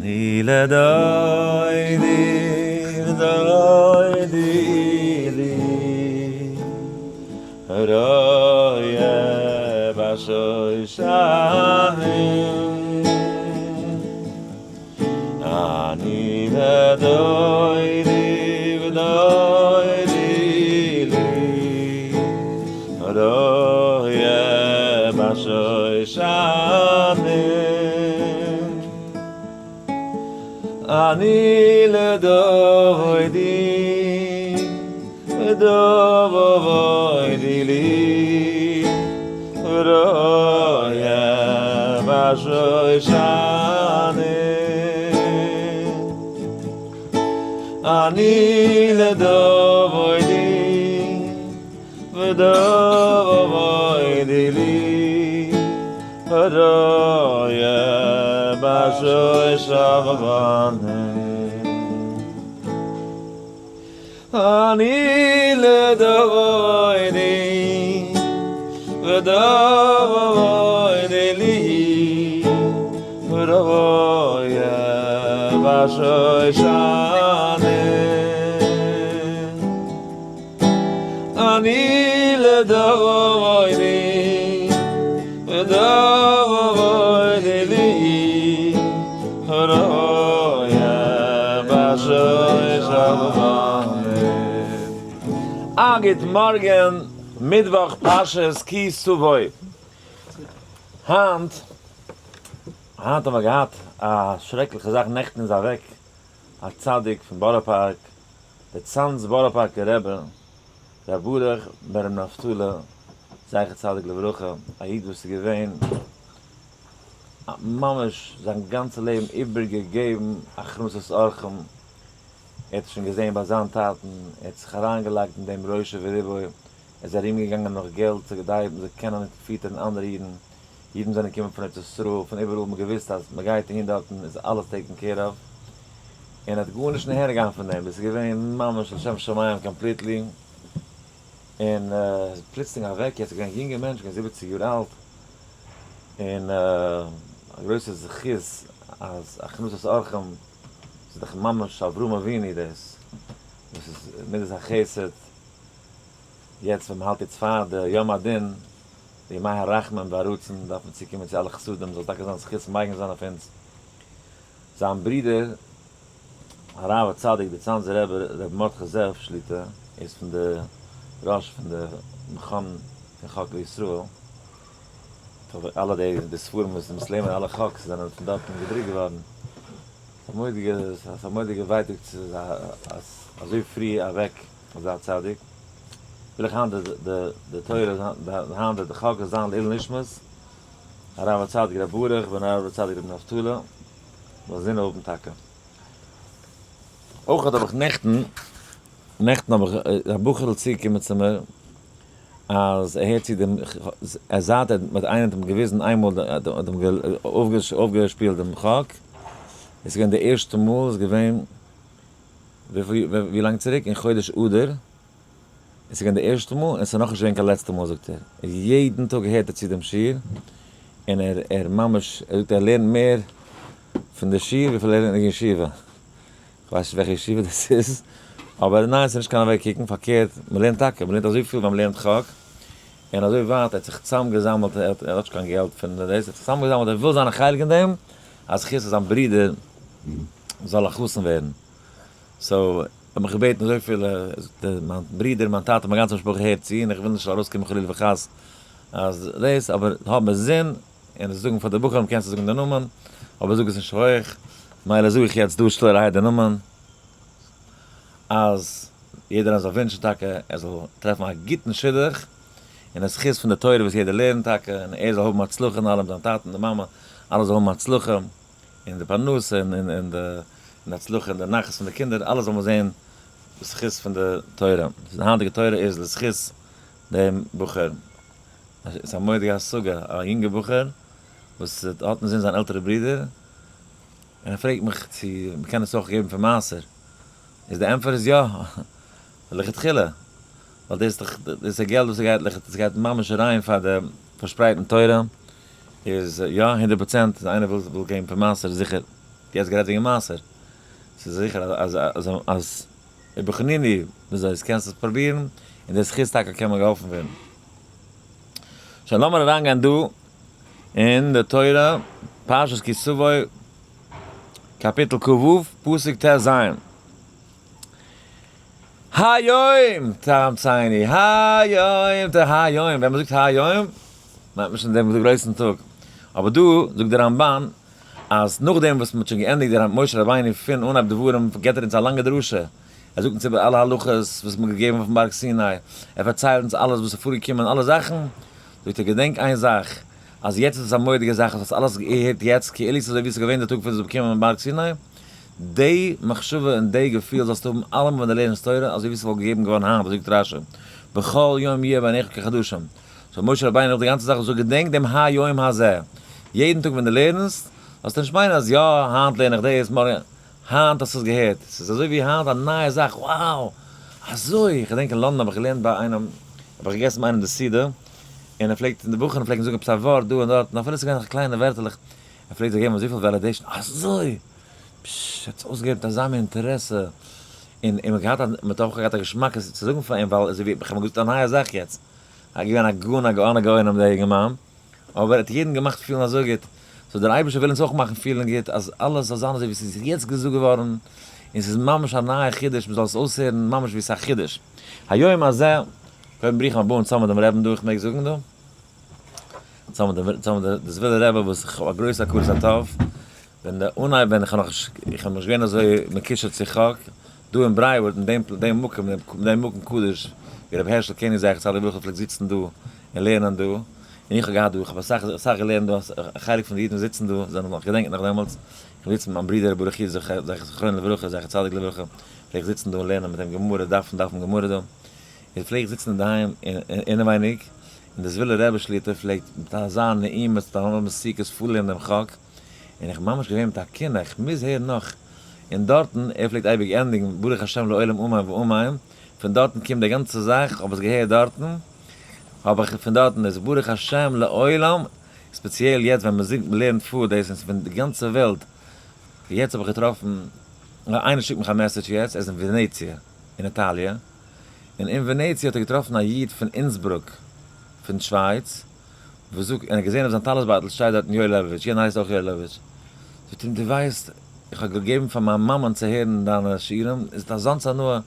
אני לדודי ודודי לי רואה בשושנים אני לדודי ודודי לי רואה בשושנים אני לדודי ודודי לי רואה בשושנים אני לדודי ודודי לי רואה בשושנים אני לדודי ודודי לי רואה בשושנים אני לדודי ודודי לי רואה בשושנים א גוט מארגן, מיטוואך פרשת כי תבוא. היינט, היינט האבן מיר געהאט א שרעקליכע זאך, נעכטן איז אוועק א צדיק פון בארא פארק, דער צאנז בארא פארקער רבי, ר' ברוך בן ר' נפתלי זכר צדיק לברכה, א איד וואס איז געווען ממש זיין גאנצע לעבן איבערגעגעבן הכנסת אורחים, ער האט עס שוין געזען ביי זיין טאטן, ער האט זיך אריינגעלייגט אין דעם ראשו ורובו, ער איז ארומגעגאנגען נאך געלט צו כדי מען זאל קענען פיטערן אנדערע אידן, אידן זענען געקומען פון ארץ ישראל, פון איבעראל, מען האט געוואוסט אז מען גייט אהין דארטן איז אלעס taken care of, און ער האט גארנישט נהנה געווען פון דעם, דאס איז געווען ממש לשם שמים completely, און איז פלוצלינג אוועק, יעצט איז געווען א יונגער מענטש, געווען זיבעציג יאר אלט, און א גרויסע זכות אז הכנסת אורחים. ס'איז דאך ממש אברהם אבינו דאס, וואס איז מידת החסד, יעצט ווען מ'האלט יעצט פאר די יום הדין, די ימי הרחמים והרצון, דארף מען צוקומען צו אלע חסדים, זאל טאקע זיין זכות מגין זיין אויף אונז. זיין ברודער הרב הצדיק דער צאנזער רבי רבי מרדכי זאב שליט"א איז פון די ראש פון די מכון פון חק לישראל, אלע די ספרים וואס אונז לערנען אלע חק'ס זענען פון דארטן געדרוקט געווארן. ס'איז א מורא'דיגע ווייטאג צו אז אזוי פרי אוועק אזא צדיק. וויל איך היינט די תורה, היינט די חק זאל זיין לעילוי נשמת הרב הצדיק ר' ברוך בן הרב הצדיק ר' נפתלי זאל זין האבן טאקע. אויך האב איך נעכטן, נעכטן האב איך א בחור'ל צוגעקומען צו מיר אז ער הערט צו דעם, ער זייט ער האט איינער האט אים געוויזן איינמאל האט אים אויפגעשפילט דעם חק, עס איז געווען די ערשטע מאל, עס איז געווען וויפיל ווי לאנג צוריק אין חודש אדר, עס איז געווען די ערשטע מאל און עס איז נאכנישט געווען קיין לעצטע מאל זאגט ער, יעדן טאג הערט ער צו דעם שיעור און ער ער ממש ער זאגט ער לערנט מער פון די שיעור וויפיל ער לערנט אין ישיבה. כ'ווייס נישט וועלכע ישיבה דאס איז, אבער ניין ס'איז נישט קיין אוועק קוקן, פארקערט מ'לערנט טאקע, מ'לערנט אזויפיל ווען מ'לערנט חק, און אזוי ווייט ער האט זיך צוזאמגעזאמלט, ער האט נישט קיין געלט פון דאס, ער האט זיך צוזאמגעזאמלט ער וויל זיין א חלק אין דעם, אז זכות אז זיין ברודער זאל א חתן ווערן, so ער האט מיך געבעטן אזויפיל, מיין ברודער, מיין טאטע, מיין גאנצע משפחה הערט צו, און איך וויל נישט ארויסקומען חלילה וחס אז דאס, אבער האב אינזין. און עס זאגן פאר די בחורים קענסטו זאגן די נאמען, אבער זאג עס נישט הויך, מילא זאג איך יעצט דא שטילערהייט די נאמען, אז יעדער זאל ווינטשן טאקע ער זאל טרעפן א גוטן שידוך, און די זכות פון די תורה וואס יעדער לערנט טאקע, און ער זאל האבן הצלחה אין אלעם, זיין טאטע און די מאמע, אלע זאלן האבן הצלחה אין די פרנסה און אין די הצלחה און די נחת פון די קינדער, אלעס זאל מען זען בזכות פון די תורה, די היינטיגע תורה איז לזכות דעם בחור. ס'איז א מורא'דיגע השגה, א יונגע בחור וואס האט אינזין זיין עלטערע ברודער, און ער פרעגט מיך צו מ'קען עס אויך געבן פון מעשר, איז די ענטפער איז יא, לכתחילה, ווייל דאס איז דאך, דאס איז געלט וואס גייט לכת, עס גייט ממש אריין פאר די פארשפרייטן תורה, איז יא הונדערט פראצענט, אז איינער וויל געבן פון מעשר זיכער. יעצט גערעדט וועגן מעשר, ס'איז זיכער אז אז אז ובחניני וויאזוי עס קענסט עס פרובירן, און די זכות טאקע קען מען געהאלפן ווערן. שוין לאמיר אריינגיין דא אין די תורה, פרשת כי תבוא, קאפיטל כ ו, פסוק ט ז. היום תאמצני, היום ת היום, ווען מ'זאגט היום מיינט מען שוין דעם גרויסן טאג. אבער דא זאגט דער רמבן אז נאכדעם וואס מ'האט שוין געענדיגט דער משה רבינו פון אנהייב דברים געבט ער אונז א לאנגע דרשה, ער זאגט אונז איבער אלע הלכות וואס מ'האט געגעבן אויפן בארג סיני, ער פארציילט אונז אלעס וואס איז פארגעקומען, אלע זאכן, זאגט ער געדענק איין זאך, אז יעצט איז עס א מורא'דיגע זאך אז האסט אלעס געהערט יעצט כאילו ס'איז אזוי ווי ס'איז געווען די טאג פון דאס באקומען ביים בארג סיני, די מחשבה און די געפיל זאלסטו האבן אלעמאל ווען דו לערנסט תורה אזוי ווי ס'וואלט געגעבן געווארן היינט, אזוי זאגט רשי, בכל יום יהיה בעיניך כחדשים. so משה רבינו נאך די גאנצע זאך זאגט געדענק דעם היום הזה, יעדן טאג ווען דו לערנסט, זאלסטו נישט מיינען אז יא היינט לערן איך דאס, מארגן, היינט האסטו עס געהערט, ס'איז אזוי ווי היינט א נייע זאך, wow! אזוי! איך געדענק אין לאנדאן האב איך געלערנט ביי איינעם, האב איך געגעסן ביי איינעם די סעודה, און ער פלעגט, און די בחורים פלעגן זאגן עפעס א ווארט דא און דארט, און אפילו ס'איז געווען קליינע ווערטעלעך, ער פלעגט זיי געבן אזויפיל validation, אזוי! פששש, ער האט עס אויסגעגעבן מיט אזא מין אינטערעסע, און און מ'האט געהאט א, מ'האט אויך געהאט א געשמאק עס צו זאגן פאר אים, ווייל אזוי ווי איך האב אים געזאגט א נייע זאך יעצט, ער איז געווען א גאון א גאון הגאונים דער יונגערמאן, אבער ער האט יעדן געמאכט פילן אזוי גוט, so דער אייבערשטער וויל אונז אויך מאכן פילן גוט, אז אלעס זאל זיין אזוי ווי ס'איז יעצט געזאגט געווארן, און ס'איז ממש א נייע חידוש, מ'זאל עס אויסהערן ממש ווי ס'איז א חידוש. היום הזה, קודם ברוכים הבאים צוזאמען דעם רעבן דא, איך מעג זאגן דא? צוזאמען דעם צוזאמען דער זווילער רבי וואס איך האב א גרויסע הכרת הטוב, ווען די אנהייב ווען איך האב נאכנישט איך האב נאכנישט געווען אזוי מקושר צו חק, דא אין ברייווארד אין דעם דעם מקום דעם מקום קדוש ווי רבי הערשל קעניג זכר צדיק לברכה פלעגט זיצן דא און לערנען דא, און איך האב געהאט דא איך האב אסאך אסאך געלערנט דא, א חלק פון די אידן וואס זיצן דא זענען נאך געדענק נאך דעמאלטס, איך האב געזיצן מיט מיין ברודער רבי ברוך יצחק זכרונו לברכה זכר צדיק לברכה, פלעג איך זיצן דא און לערנען מיט אים גמרא דף און דף גמרא דא, און פלעג איך זיצן אינדערהיים אינעווייניג, און דער זווילער רבי שליטא פלעגט מיט אזא נעימות מיט אזא מתיקות פארלערנען דעם חק, און איך ממש געווען מיט א קנאה, איך מוז הערן נאך, און דארטן, ער פלעגט אייביג ענדיגן ברוך השם לעולם אמן ואמן, פון דארטן קומט די גאנצע זאך, האב עס געהערט דארטן, האב איך פון דארטן איז ברוך השם לעולם, ספעציעל יעצט ווען מען זינגט מען לערנט פאר דאס און פון די גאנצע וועלט, יעצט האב איך געטראפן, איינער שיקט מיך א message יעצט, ער איז אין ווענעציע, אין איטאליע, און אין ווענעציע האט ער געטראפן א איד פון אינסברוק פון שווייץ, וואס זאגט, און ער האט געזען אויף זיין טלית בייטל שטייט דארטן יואל לעבאוויטש, יענער הייסט אויך יואל לעבאוויטש, זאגט אים דו ווייסט איך האב געגעבן פאר מיין מאמען צו הערן דיינע שיעורים, עס איז אזאנס הנאה,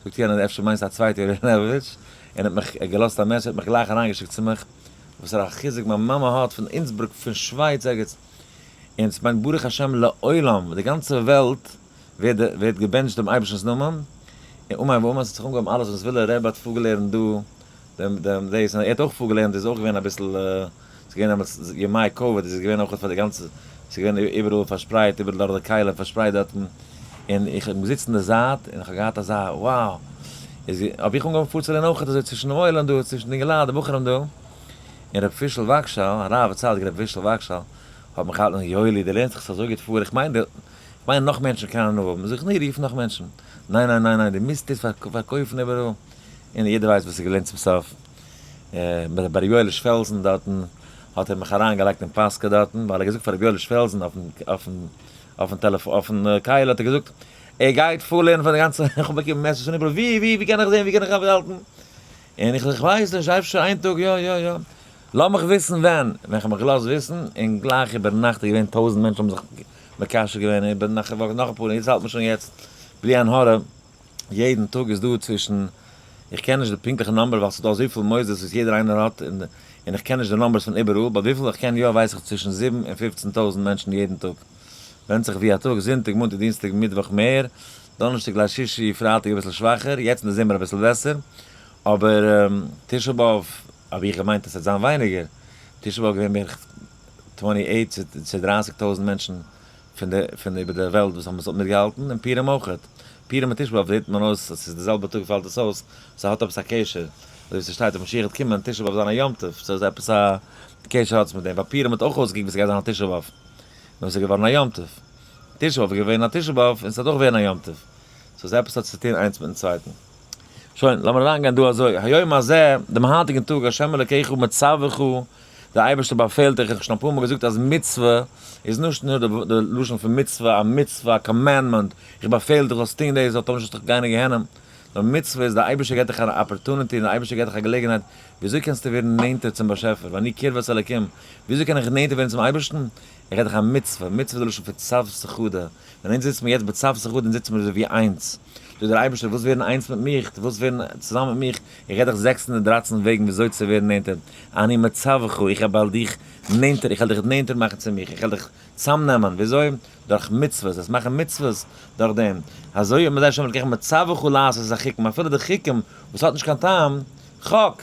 זאגט יענער אפשר מיינסטו א צווייטע יואל לעבאוויטש, און האט מיך געלאזט א message, האט מיך גלייך אריינגעשיקט צו מיך, וואסערע א חיזוק מיין מאמע האט פון אינסברוק פון שווייץ ערגעץ, און ס'מיינט ברוך השם לעולם, די גאנצע וועלט ווערט ווערט געבענטשט דעם אייבערשטנ'ס נאמען, און אמן ואמן, ס'האט זיך אנגעהויבן אלעס וואס ווילער רבי האט פארגעלערנט דא, דעם דעם דאס, און ער האט אויך פארגעלערנט, איז אויך געווען אביסל, ס'איז געווען דעמאלטס ימי covid, איז עס געווען אויך פאר די גאנצע, ס'איז געווען איבעראל פארשפרייט, איבעראל דורך די כלים פארשפרייט דארטן, און איך האב געזיצט אין די זייט, און איך האב געהאט אזא wow, איז האב איך אנגעהויבן פארצולערנען אויך אזוי צווישן דעם עולם דא, צווישן די אינגעלייט, די בחורים דא, און ר' פישל וואגשאל, הרב הצדיק ר' פישל וואגשאל, האט מיך געהאלטן, יואלי דו לערנסט זיך אזוי גוט פאר, איך מיין די. כ'מיין נאך מענטשן קענען הנאה האבן, זאג איך נו רוף נאך מענטשן, ניין ניין ניין ניין דו מוזט עס פארקויפן איבעראל, און יעדער ווייסט וואס איז געווען צום סוף, ביי רבי יואליש פעלזן דארטן האט ער מיך אריין געלייגט אין פאסקע דארטן, ווייל ער האט געזאגט פאר רבי יואליש פעלזן אויפן אויפן אויפן טעלעפאן אויפן כלי האט ער געזאגט ער גייט פארלערנען פאר די גאנצע, איך האב באקומען message פון איבעראל ווי ווי ווי קען איך זען ווי קען איך האלטן, און איך זאג איך ווייס נישט אפשר איין טאג יא יא יא. לאמיך וויסן ווען, ווען כ'האב מיך געלאזט וויסן, און גלייך איבערנאכט איז געווען טויזענט מענטשן האבן זיך מקשר געווען, איבער נאך נאך אפאר, יעצט האלט מען שוין יעצט בלי עין הרע, יעדן טאג איז דא צווישן, איך קען נישט די פונקטליכע number ווייל ס'איז דא אזויפיל מוסדות וואס יעדער איינער האט, און איך קען נישט די numbers פון איבעראל, but וויפיל איך קען יא ווייס איך צווישן זיבן און פופצן טויזענט מענטשן יעדן טאג, ווענדט זיך ווי א טאג, זונטאג מאנטאג דינסטאג מיטוואך מער, דאנערשטאג ליל שישי פרייטאג אביסל שוואכער, יעצט אין די זומער אביסל בעסער, אבער תשעה באב האב איך געמיינט אז ס'וועט זיין ווייניגער, תשעה באב געווען בערך twenty eight צו דרייסיג טויזנט מענטשן פון די פון איבער די וועלט וואס האבן עס מיטגעהאלטן, און פורים אויכעט. פורים און תשעה באב זעט מען אויס אז ס'איז די זעלבע טאג פאלט עס אויס, ס'האט עפעס א קשר, אזוי ווי ס'שטייט אז משיח וועט קומען תשעה באב זיין א יום טוב, סאו איז עפעס א קשר האט עס מיט דעם, ווייל פורים האט אויך אויסגעקוקט ווי ס'גייט זיין א תשעה באב, נאר ס'איז געווארן א יום טוב. תשעה באב איז געווען א תשעה באב און ס'וועט אויך ווערן א יום טוב. סאו ס'איז עפעס האט צו טון איינס מיטן צווייטן. שוין, לאמיר אריינגיין דא אזוי, היום הזה, דעם היינטיגן טאג, השם אלוקיך מצווך, דער אייבערשטער באפעלט דיך, איך האב שוין אפאר מאל געזאגט אז מצוה איז נישט נאר די לשון פון מצוה, א מצוה, א commandment, איך באפעל דיך זאלסט טון דאס, זאלסט טאמער נישט גיין אין גיהנום, נאר מצוה איז דער אייבערשטער געבט דיך אן opportunity און דער אייבערשטער געבט דיך א געלעגנהייט וויאזוי קענסטו ווערן נענטער צום באשעפער, ואני קרבת אלקים, וויאזוי קען איך נענטער ווערן צום אייבערשטן, איך געב דיך א מצוה, מצוה איז די לשון פון צוותא חדא, ווען אונז זיצן מיר יעצט בצוותא חדא אונז זיצן מיר אזוי ווי איינס, זאגט דער אייבערשטער ווילסט ווערן איינס מיט מיך, דו ווילסט ווערן צוזאמען מיט מיך, איך געב דיך 613 וועגן וויאזוי צו ווערן נענטער, אני מצווך, איך וועל דיך נענטער, איך וועל דיך נענטער מאכן צו מיך, איך וועל דיך צאמנעמען, וויאזוי? דורך מצוות, וועסט מאכן מצוות דורך דעם, אזוי האט מען זיי שוין לקח מצווך לעשות את החוקים, אפילו די חוקים וואס האט נישט קיין טעם, חק!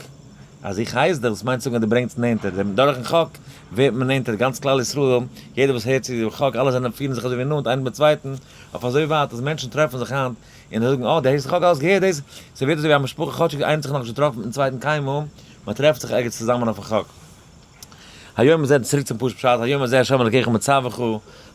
אז איך הייס דיך, דאס מיינט זאגן אז דו ברענגסט נענטער, דעם דורכן חק ווערט מען נענטער, גאנץ כלל ישראל, יעדער וואס הערט צו דעם חק, אלע זענען פירן זיך אזוי ווי נאנט איינער מיט צווייטן, אויף אזוי ווייט אז מענטשן טרעפן זיך היינט און זיי זאגן אה, דו הערסט חק, האסט געהערט דאס? ס'ווערט אזוי ווי א משפחה כאטשיג איינער האט זיך נאכנישט געטראפן מיטן צווייטן קיינמאל, מען טרעפט זיך ערגעץ צוזאמען אויפן חק. היום הזה, צוריק צום פשוט פשט, היום הזה ה' אלקיך מצווך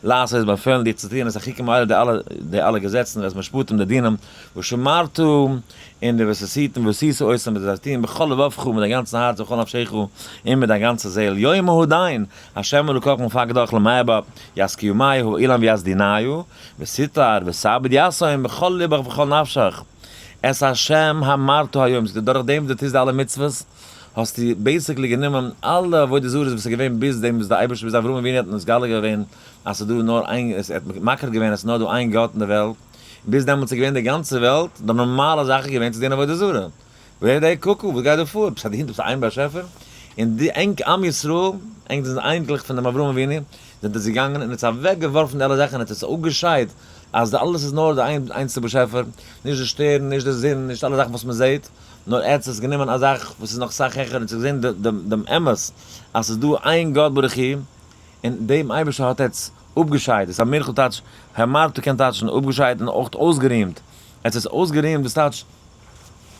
לעשות באפעלן דיר צו טוען את החוקים האלה די אלע די אלע געזעצן ואת משפטים די דינים, ושמרת און דו וועסט עס היטן ועשית אותם וועסט זיי טוען בכל לבבך מיט דיין גאנצן הארץ ובכל נפשך און מיט דיין גאנצע זעהל יום ההדיין ה' אלקיך מפקדך למעבה יזכיומיו האילן ויזדיניו וסתר וסעבד יסוים בכל לבך ובכל נפשך את ה' המרת היום זאגט ער דורך דעם וואס דו טוסט די אלע מצוות האסטו basically גענומען אלע עבודה זרות וואס איז געווען ביז דעם וואס די אייבערשטער ביז אברהם אבינו האט נתגלה געווען אז ס'איז דא נאר איין ער האט מכיר געווען אז ס'איז נאר דא איין גאט אין די וועלט, און ביז דעמאלטס איז געווען די גאנצע וועלט די נארמאלע זאך איז געווען צו דינען עבודה זרה, ווער דער קוקו וואס גייט דא פאר? ביסט א דינט ביסט איין באשעפער? און די ענק עם ישראל, ענק זענען אייניקלעך פון דעם אברהם אבינו, זענט עטס געגאנגען און עטס אוועק געווארפן די אלע זאכן און עטס אפגעשיידט אז אלעס איז נאר די איינציגסטע באשעפער, נישט די שטערן, נישט די זון, נישט אלע זאכן וואס מען זעט, נאר עטס האטס גענומען א זאך וואס איז נאך סאך העכער און עטס האט געזען דעם אמת אז ס'איז דא איין גאט ברוך הוא, און דעם אייבערשטער האט עטס אפגעשיידט, דאס המירכא טייטש המרתא קען טייטשן אפגעשיידט און אויך אויסגערימט, עטס האטס אויסגערימט דאס טייטש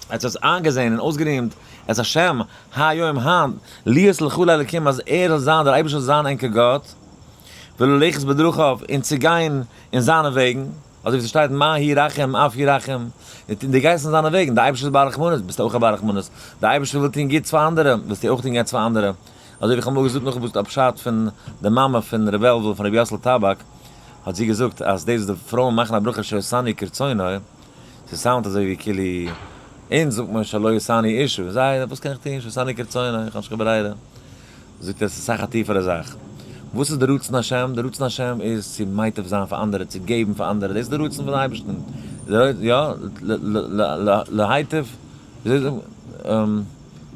עטס האטס איינגעזען און אויסגערימט את השם היום היינט להיות לך לאלקים אז ער זאל זיין דער אייבערשטער זאל זיין ענקער גאט, וללכת בדרכיו און צו גיין אין זיינע וועגן. אזוי ווי ס'שטייט מה הוא רחום אף הוא רחום, און דו גייסט אין זיינע וועגן, דער אייבערשטער איז בעל רחמנות, ביסטו אויך א בעל רחמנות, דער אייבערשטער וויל טון גוטס פאר אנדערע, ווילסטו אויך טון גוטס פאר אנדערע, אזוי ווי איך האב אמאל געזאגט נאכגעזאגט א פשט פון די מאמע פון ר' וועלוול פון רבי יאסל טאבאק, האט זי געזאגט אז דאס וואס די פרויען מאכן א ברכה שעשני כרצונו, ס'סאונדט אזוי ווי כאילו אונז זאגט מען שלא עשני אשה, זיי וואס קען איך טון שעשני כרצונו, איך האב נישט קיין ברירה. זאגט ער, עס איז אסאך א טיפערע זאך. וואס איז די רצון השם? די רצון השם איז צו מיטיב זיין פאר אנדערע, צו געבן פאר אנדערע, דאס איז די רצון פון אייבערשטן. יא, להיטיב,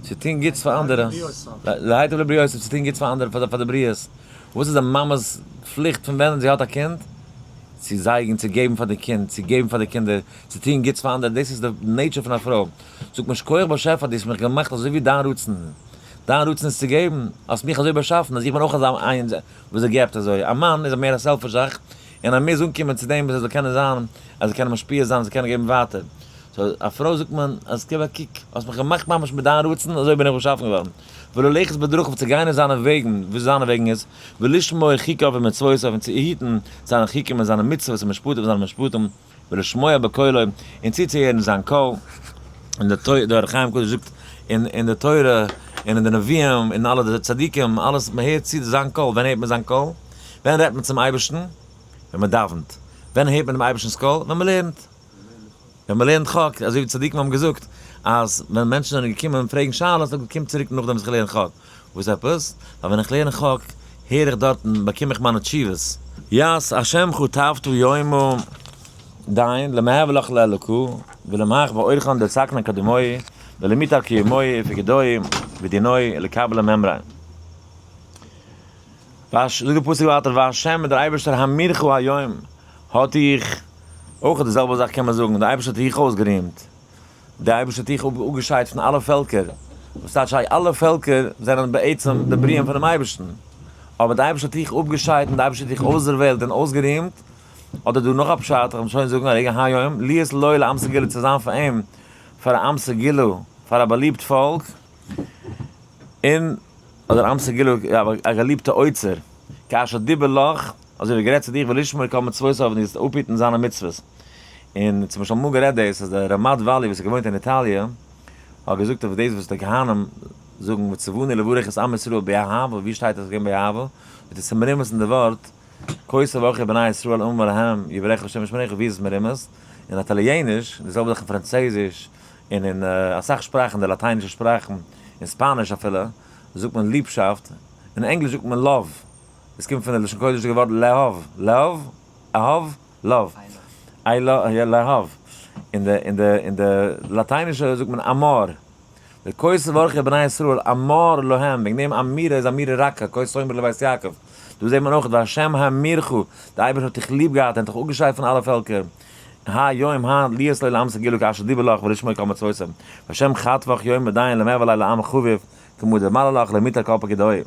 צו טון גוטס פאר אנדערע, להיטיב לבריות, צו טון גוטס פאר אנדערע, פאר די בריות. וואס איז די מאמע'ס פליכט פון ווען זי האט א קינד? צו זייגן, צו געבן פאר די קינד, צו געבן פאר די קינדער, צו טון גוטס פאר אנדערע, דאס איז די nature פון א פרוי. זאגט מען, שכוח באשעפער, דו האסט מיך געמאכט אזוי ווי דיין רצון. דיין רצון איז צו געבן, האסט מיך אזוי באשאפן אז איך בין אויך אזא איינס וואס ער געבט אזוי, א מאן איז מער א selfish זאך, און ער מוז אנקומען צו דעם וואס ער זאל קענען זיין, אז ער קען משפיע זיין, ער זאל קענען געבן ווייטער. so א פרוי זאגט מען אז געב א קוק, האסט מיך געמאכט ממש מיט דיין רצון, אזוי בין איך באשאפן געווארן. וללכת בדרכיו צו גיין אין זיינע וועגן, וואס זיינע וועגן איז, ולשמור חוקיו ומצוותיו און צו היטן זיינע חוקים און זיינע מצוות ומשפטיו און זיינע משפטים, ולשמוע בקולו, און צוצוהערן זיין קול, און די תורה, דער אור החיים הקדוש זאגט אין אין די תורה, און אין די נביאים, און אלע די צדיקים, אלעס, מען הערט צו זיין קול, ווען הערט מען זיין קול? ווען רעדט מען צום אייבערשטן? ווען מען דאווענט. ווען הערט מען דעם אייבערשטנ'ס קול? ווען מען לערנט. ווען מען לערנט חק, אזוי ווי צדיקים האבן געזאגט, אז ווען מענטשן זענען געקומען פרעגן שאלות, האט ער געזאגט, קום צוריק נאכדעם וואס איך לערן חק. וואס עפעס? ווייל ווען איך לערן חק, הער איך דארטן, באקום איך מיינע תשובות. יעש השם כתבתו יומו דיין למהב לך לאלוקו ולמהך באורכן דצקנא קדמוי ולמיתר קיומוי ופקדוי ודינוי לקבל הממרא. זאגט די פסוק ווייטער והשם דער אייבערשטער האמירך היום האט דיך, אויך די זעלבע זאך קען מען זאגן, דער אייבערשטער האט דיך אויסגערימט, דער אייבערשטער האט דיך אפגעשיידט פון אלע פעלקער, וואס טייטש אז אלע פעלקער זענען בעצם די בריאים פונעם אייבערשטן, אבער דער אייבערשטער האט דיך אפגעשיידט און דער אייבערשטער האט דיך אויסדערוועלט און אויסגערימט, אדער דא נאך א פשט, איך וועל שוין זאגן א רגע היום, להיות לו לעם סגולה צו זיין פאר אים פאר א עם סגולה, פאר א באליבט פאלק, און אדער עם סגולה א געליבטע אוצר, כאשר דיבר לך, אזוי ווי גערעדט צו דיך ולשמור כל מצוותיו און דו זאלסט אפהיטן זיינע מצוות. און צום משל אמאל גערעדט דאס אז דער רמד וואלי וואס האט געוואוינט אין איטאליע האט געזאגט אויף דאס וואס די כהנים. זאגן וצונו לברך את עם ישראל באהבה, ווי שטייט אז עס איז געווען באהבה? מיט די מרומז אין די ווארט כה תברכו בני ישראל אמר להם יברכך השם וישמרך, ווי איז עס מרומז? אין איטאליעניש, די זעלבע זאך אין פראנצויזיש, און אין אסאך שפראכן, די לאטיינישע שפראכן, אין ספאניש אפילו, זאגט מען ליבשאפט, אין ענגליש זאגט מען love, עס קומט פון די לשון קודש'דיגע ווארט לאהב, לאהב? אהב? love. I love, לאהב. אין די, אין די, אין די לאטיינישע זאגט מען אמור. די כה תברכו בני ישראל אמור להם, וועגן דעם אמירה איז אמירה רכה, כה תאמר לבית יעקב. דא זעט מען אויך והשם האמירך, די אייבערשטער האט דיך ליב געהאט און האט דיך אפגעשיידט פון אלע פעלקער. היום היינט להיות לו לעם סגולה כאשר דיבר לך ולשמור כל מצוותיו. והשם חטפך יום בדיין למעבר לילה לעם חביב, כמדי מעלה לך למיתר כל פקודוי.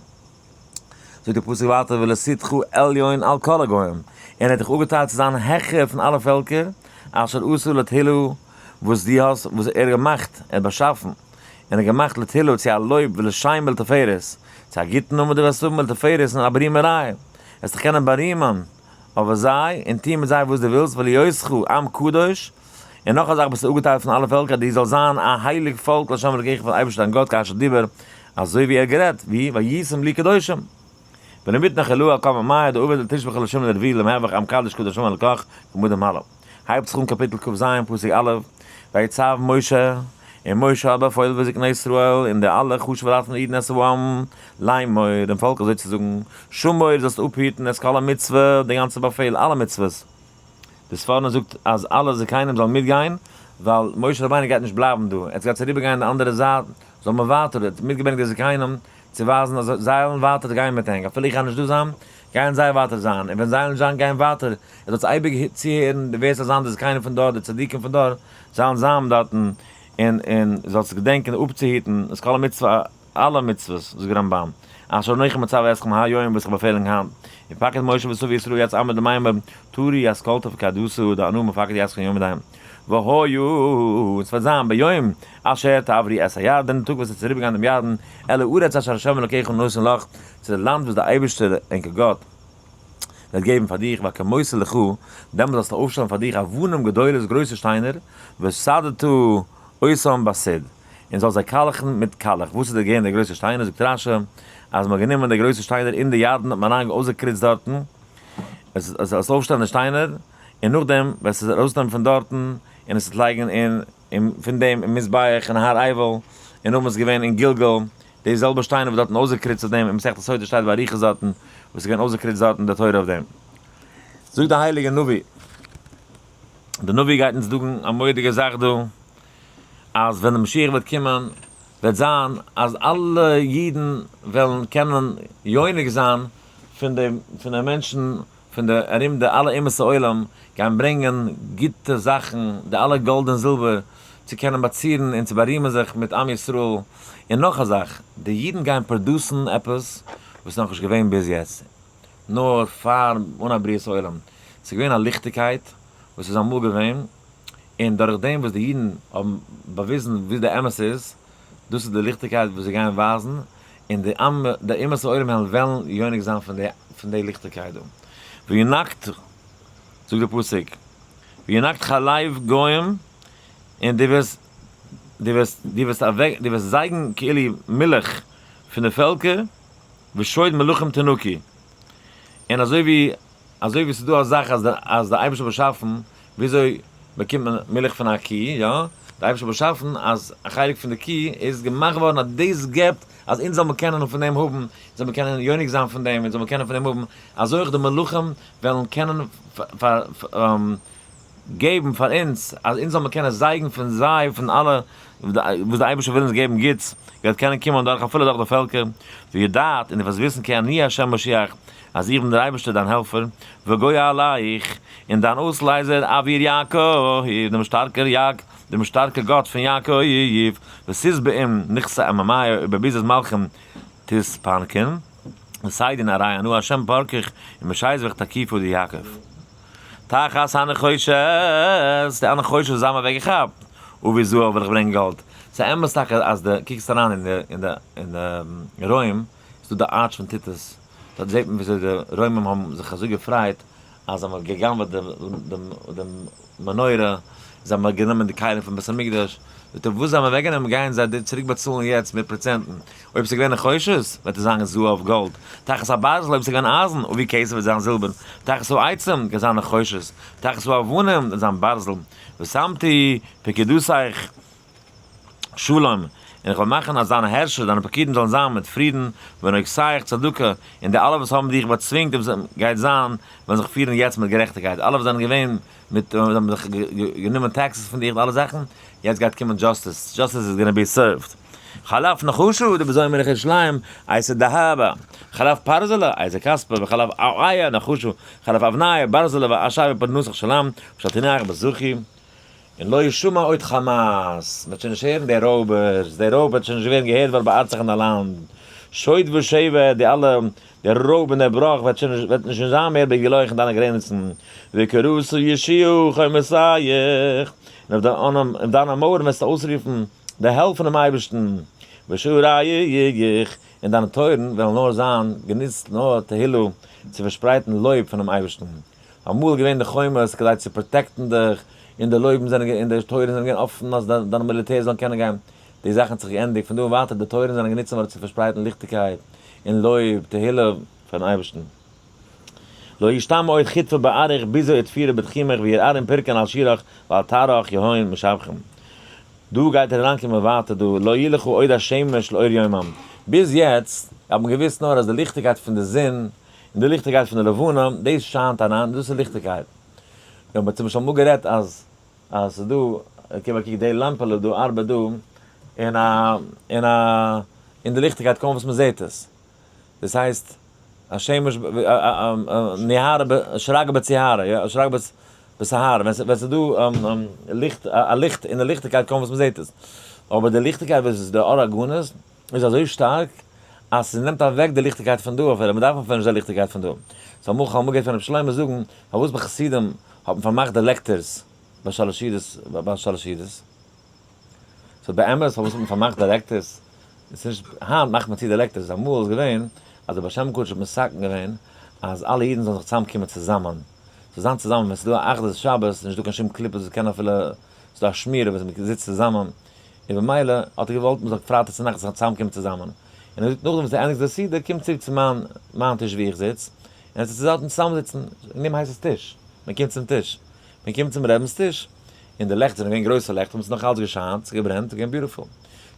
זאגט דער פסוק ווייטער ולתתך עליון על כל הגוים, און ער האט דיך אפגעטיילט צו זיין העכער פון אלע פעלקער, אשר עשה לתהילה, וואס דו האסט, וואס ער האט געמאכט, ער האט באשאפן, און ער האט געמאכט לתהילה צו א לויב ולשם ולתפארת, צו א גוטן נאמען דו וועסט האבן ולתפארת און א בארימעריי, וועסט דיך קענען בארימען אויף זיי, און טון מיט זיי וואס דו ווילסט, ולהיותך עם קדוש, און נאך א זאך ביסטו אפגעטיילט פון אלע פעלקער, דו זאלסט זיין א הייליג פאלק לה' אלקיך פארן אייבערשטן דיין גאט כאשר דיבר, אזוי ווי ער האט גערעדט, ווי והייתם לי קדושים. ולמיתנא חילאה על כל ממיא דעביד לתשבח לשם לרבי' למהווך עם קדוש קדוש השם אלקיך כמדי מעלה. הייבט זיך אן קאפיטל כ ז פסוק א', ויצו משה, און משה האט באפוילן וזקני ישראל און די אלע חשוב'ע לייט פון די אידן את העם לאמור, דעם פאלק אזוי צו זאגן, שמור זאלסטו אפהיטן את כל המצוה, די גאנצע באפעל, אלע מצוות. די ספורנו זאגט אז אלע זקנים זאלן מיטגיין, ווייל משה רבינו גייט נישט בלייבן דא, ער גייט אריבערגיין די אנדערע זייט, זאל מען ווייטער, ער האט מיטגעברענגט די זקנים צו ווייזן אז זיי וועלן ווייטער גיין מיט ענק, אפילו איך גיי נישט דא זיין, גייען זיי ווייטער זיין, און ווען זיי וועלן נישט זיין גייען ווייטער, ער זאל אייביג צוהערן ווער ס'זאל זיין די זקנים פון דור, די צדיקים פון דור, זאלן זיין דארטן, און און זאלסט געדענקען אפצוהיטן את כל המצוה אלע מצוות, זאגט רמב ם, אשר אנכי מצוה אתכם היום וואס איך באפעל ענק היינט, ופקד משה וצוה ישראל את העם לאמר תורו את כל תפקדתא דאנא מפקדי אתכם יום דהים, והיה, און ס'וועט זיין ביום אשר תעברו את הירדן, די טאג וואס עטס אריבערגיין דעם ירדן, אל הארץ אשר ה' אלוקיך נותן לך, צו די לאנד וואס דער אייבערשטער ענקער גאט וועט געבן פאר דיך, והקמותה לך, דעמאלט זאלסטו אויפשטעלן פאר דיך אבנים גדולות גרויסע שטיינער, וסדת אותם בסיד. און זאל זיי קאלעכן מיט קאלעך. וואס איז דער געווען די גרויסע שטיינער? זאגט רש י, אז מ'האט גענומען די גרויסע שטיינער אין די ירדן האט מען אריין אויסגעקריצט דארטן, עס זאל אויפשטעלן די שטיינער, און נאכדעם וועסט עס ארויסנעמען פון דארטן און עס לייגן אין אין פון דעם אין מזבח אין הר עיבל, און נאכדעם איז געווען אין גלגל, די זעלבע שטיינער וואס דארטן אויסגעקריצט אויף דעם, אין מסכת סוטה שטייט באריכות דארטן, וואס איז געווען אויסגעקריצט דארטן די תורה אויף דעם. זאגט די הייליגע נביא, די נביא גייט אונז זאגן א מורא'דיגע זאך דא, אז ווען די משיח וועט קומען וועט זיין אז אלע אידן וועלן קענען יונק זיין פון די פון די מענטשן פון די ארום די אלע אומות העולם גייען ברענגען גוטע זאכן די אלע גאלד און זילבער צו קענען באצירן און צו בארימען זיך מיט עם ישראל און נאך א זאך די אידן גייען produce ן עפעס וואס איז נאכנישט געווען ביז יעצט נאר פאר אנהייב בריאת העולם ס'איז געווען א ליכטיגקייט וואס איז אמאל געווען און דורך דעם וואס די אידן האבן באוויזן וואס די אמת איז, דאס איז די ליכטיגקייט וואס זיי גייען ווייזן, און די עם, די אומות העולם וועלן וועלן יונק זיין פון די פון די ליכטיגקייט דא. וינקת, זאגט דער פסוק, וינקת חלב גוים, און דו וועסט, דו וועסט, דו וועסט אוועק, דו וועסט זייגן כאילו מילך פון די פעלקער, ושוד מלכים תנקי, און אזוי ווי, אזוי ווי ס'איז דא א זאך אז די אז די אייבערשטער האט באשאפן וויאזוי באקומט מען מילך פון א קי, יא? די אייבערשטער האט באשאפן אז א חלק פון די קי איז געמאכט געווארן אז דאס געבט אז אונז זאל מען קענען פון דעם האבן, אונז זאל מען קענען יונק זיין פון דעם, אונז זאל מען קענען פון דעם האבן, אזוי אויך די מלכים וועלן קענען געבן פאר אונז אז אונז זאל מען קענען זייגן פון זיי, פון אלע וואס די אייבערשטער וויל אונז געבן גוטס, גייט קענען קומען דורך אפילו דורך די פעלקער, וידעת און דו וועסט וויסן כי אני ה' מושיעך, אז איך בין דער אייבערשטער דיין העלפער, וגואלך, און דיין אויסלייזער, אביר יעקב, דעם שטארקער יעק, דעם שטארקער גאט פון יעקב, ותשבעון נכסי עממיא ובביזת מלכים תתפנקון, ותדעון הרי אנא ה' פורקך ומשיזבך תקיפא דיעקב. תחת הנחושת, די הנחושת זיי האבן אוועקגעכאפט, אביא זהב וועל איך ברענגען גאלד. ס'איז אמת טאקע אז די קוקסט אריין אין די אין די אין די רוים איז דא די arch פון טיטוס, דארט זעט מען וויאזוי די רוימים האבן זיך אזוי געפרייט. אז זיי האבן גע'גנב'עט דעם מנורה, זיי האבן גענומען די כלים פון בית המקדש, זאגט ער וואס זיי האבן אוועק גענומען גייען זיי דיר צוריק באצאלן יעצט מיט פראצענטן, אויב ס'איז געווען נחושת וועט עס זיין זהב גאלד, תחת הברזל אויב ס'איז געווען אייזן אבי כסף וועט זיין זילבער, תחת העצים גייט זיין נחושת, תחת האבנים וועט זיין ברזל, ושמתי פקודתיך שלום, און איך וועל מאכן אז דיינע הערשער, דיינע פקידים זאלן זיין מיט פרידן, ונוגשיך צדקה, און די אלע וואס האבן דיך באצווינגט גייט זיין, וועלן זיך פירן יעצט מיט גערעכטיגקייט, אלע וואס זענען געווען מיט, האבן זיך גענומען taxes פון דיך, די אלע זאכן, יעצט גייט קומען justice, justice is gonna be served. חלף נחשו, די בזיון מלך ירושלים, אייתי דהבא, חלף פרזלא, אייתי כספא, וחלף אעיא נחשו, חלף אבניא, ברזלא, ואשי ופרנסך שלם, ושתינך בזכי. און לא ישמע עוד חמס, מ'וועט שוין נישט הערן די רויבערס, די רויב וועט שוין נישט ווערן געהערט ווייל בארצך אין דיין לאנד, שוד ושבר, די אלע, די רויב און דער בראך וועט שוין נישט, וועט נישט זיין מער בגלויך אין דיינע גרעניצן, וקראת ישועה חומותיך, און אויף דיינע מויערן וועסטו אויסרופן די העלף פונעם אייבערשטן, ושעריך, און דיינע טויערן וועלן נאר זיין גענוצט נאר תהילה צו פארשפרייטן לויב פונעם אייבערשטן. אמאל געווען די חומות כדי צו protect ן דיך, און די לויבן זענען און די טויערן זענען געווען אפן אז דיינע מיליטער זאלן קענען גיין, די זאכן האט זיך געענדיגט, פון דא און ווייטער די טויערן זענען גענוצט געווארן צו פארשפרייטן ליכטיגקייט און לויב, תהילה, פארן אייבערשטן. לא ישתמע עוד חטפה בעריך ביזה ותפירה בתחומך וירערם פרקן על שירך ועל תרך יהון משבחים. דא גייט ער אריינקומען ווייטער דא, לא יהיה לך עוד השמש לאור יומם. ביז יעצט האט מען געוואוסט נאר אז די ליכטיגקייט פון די זון און די ליכטיגקייט פון די לבנה, דאס שיינט אריין, דאס איז ליכטיגקייט. מיר האבן צום אמאל גערעדט אז אז ס'איז דא, גיב א קוק די לעמפעלע דא ארבעט דא, אין א אין א אין די ליכטיגקייט קוים וואס מ'זעט עס. דאס הייסט א שמש נהרא שרגא בציהרא, יא, שרגא בסהרא, ווען ס'איז דא ליכט א ליכט אין די ליכטיגקייט קוים וואס מ'זעט עס. אבער די ליכטיגקייט וואס איז די אור הגנוז איז אזוי שטארק אז ס'נעמט אוועק די ליכטיגקייט פון דא אפילו, מ'דארף אפילו נישט די ליכטיגקייט פון דא. סאו אמאל כ'האב אמאל געהערט פון רבי שלמה זאגן פארוואס ביי חסידים האט מען פארמאכט די לעקטערס ביי שלש סעודות ביי שלש סעודות. סאו באמת פארוואס האט מען פארמאכט די לעקטערס? עס איז נישט היינט מאכט מען צו די לעקטערס, אמאל איז געווען אז דער בעל שם הקדוש האט מתקן געווען אז אלע אידן זאלן זיך צוזאם קומען צוזאמען, צו זיין צוזאמען ווען ס'איז דא א אחדות שבת איז נישטא קיין שום קליפות וואס קען אפילו, ס'איז דא א שמירה וואס מ'זיצט צוזאמען, און במילא האט ער געוואלט מ'זאל פרייטאג צו נאכט זיך צוזאם קומען צוזאמען, און ער זאגט נאכדעם וואס ער ענדיגט די סעודה קום צוריק צו מיין מיין טיש ווי איך זיץ, און עס איז צוזאמען צוזאם זיצן, אין דעם הייסט עס טיש, מען קומט צום טיש, מען קומט צום רבינ'ס טיש, און די לעכט זענען געווען גרויסע לעכט האבן עס נאך אלץ געשיינט, ס'איז געברענט, ס'איז געווען beautiful.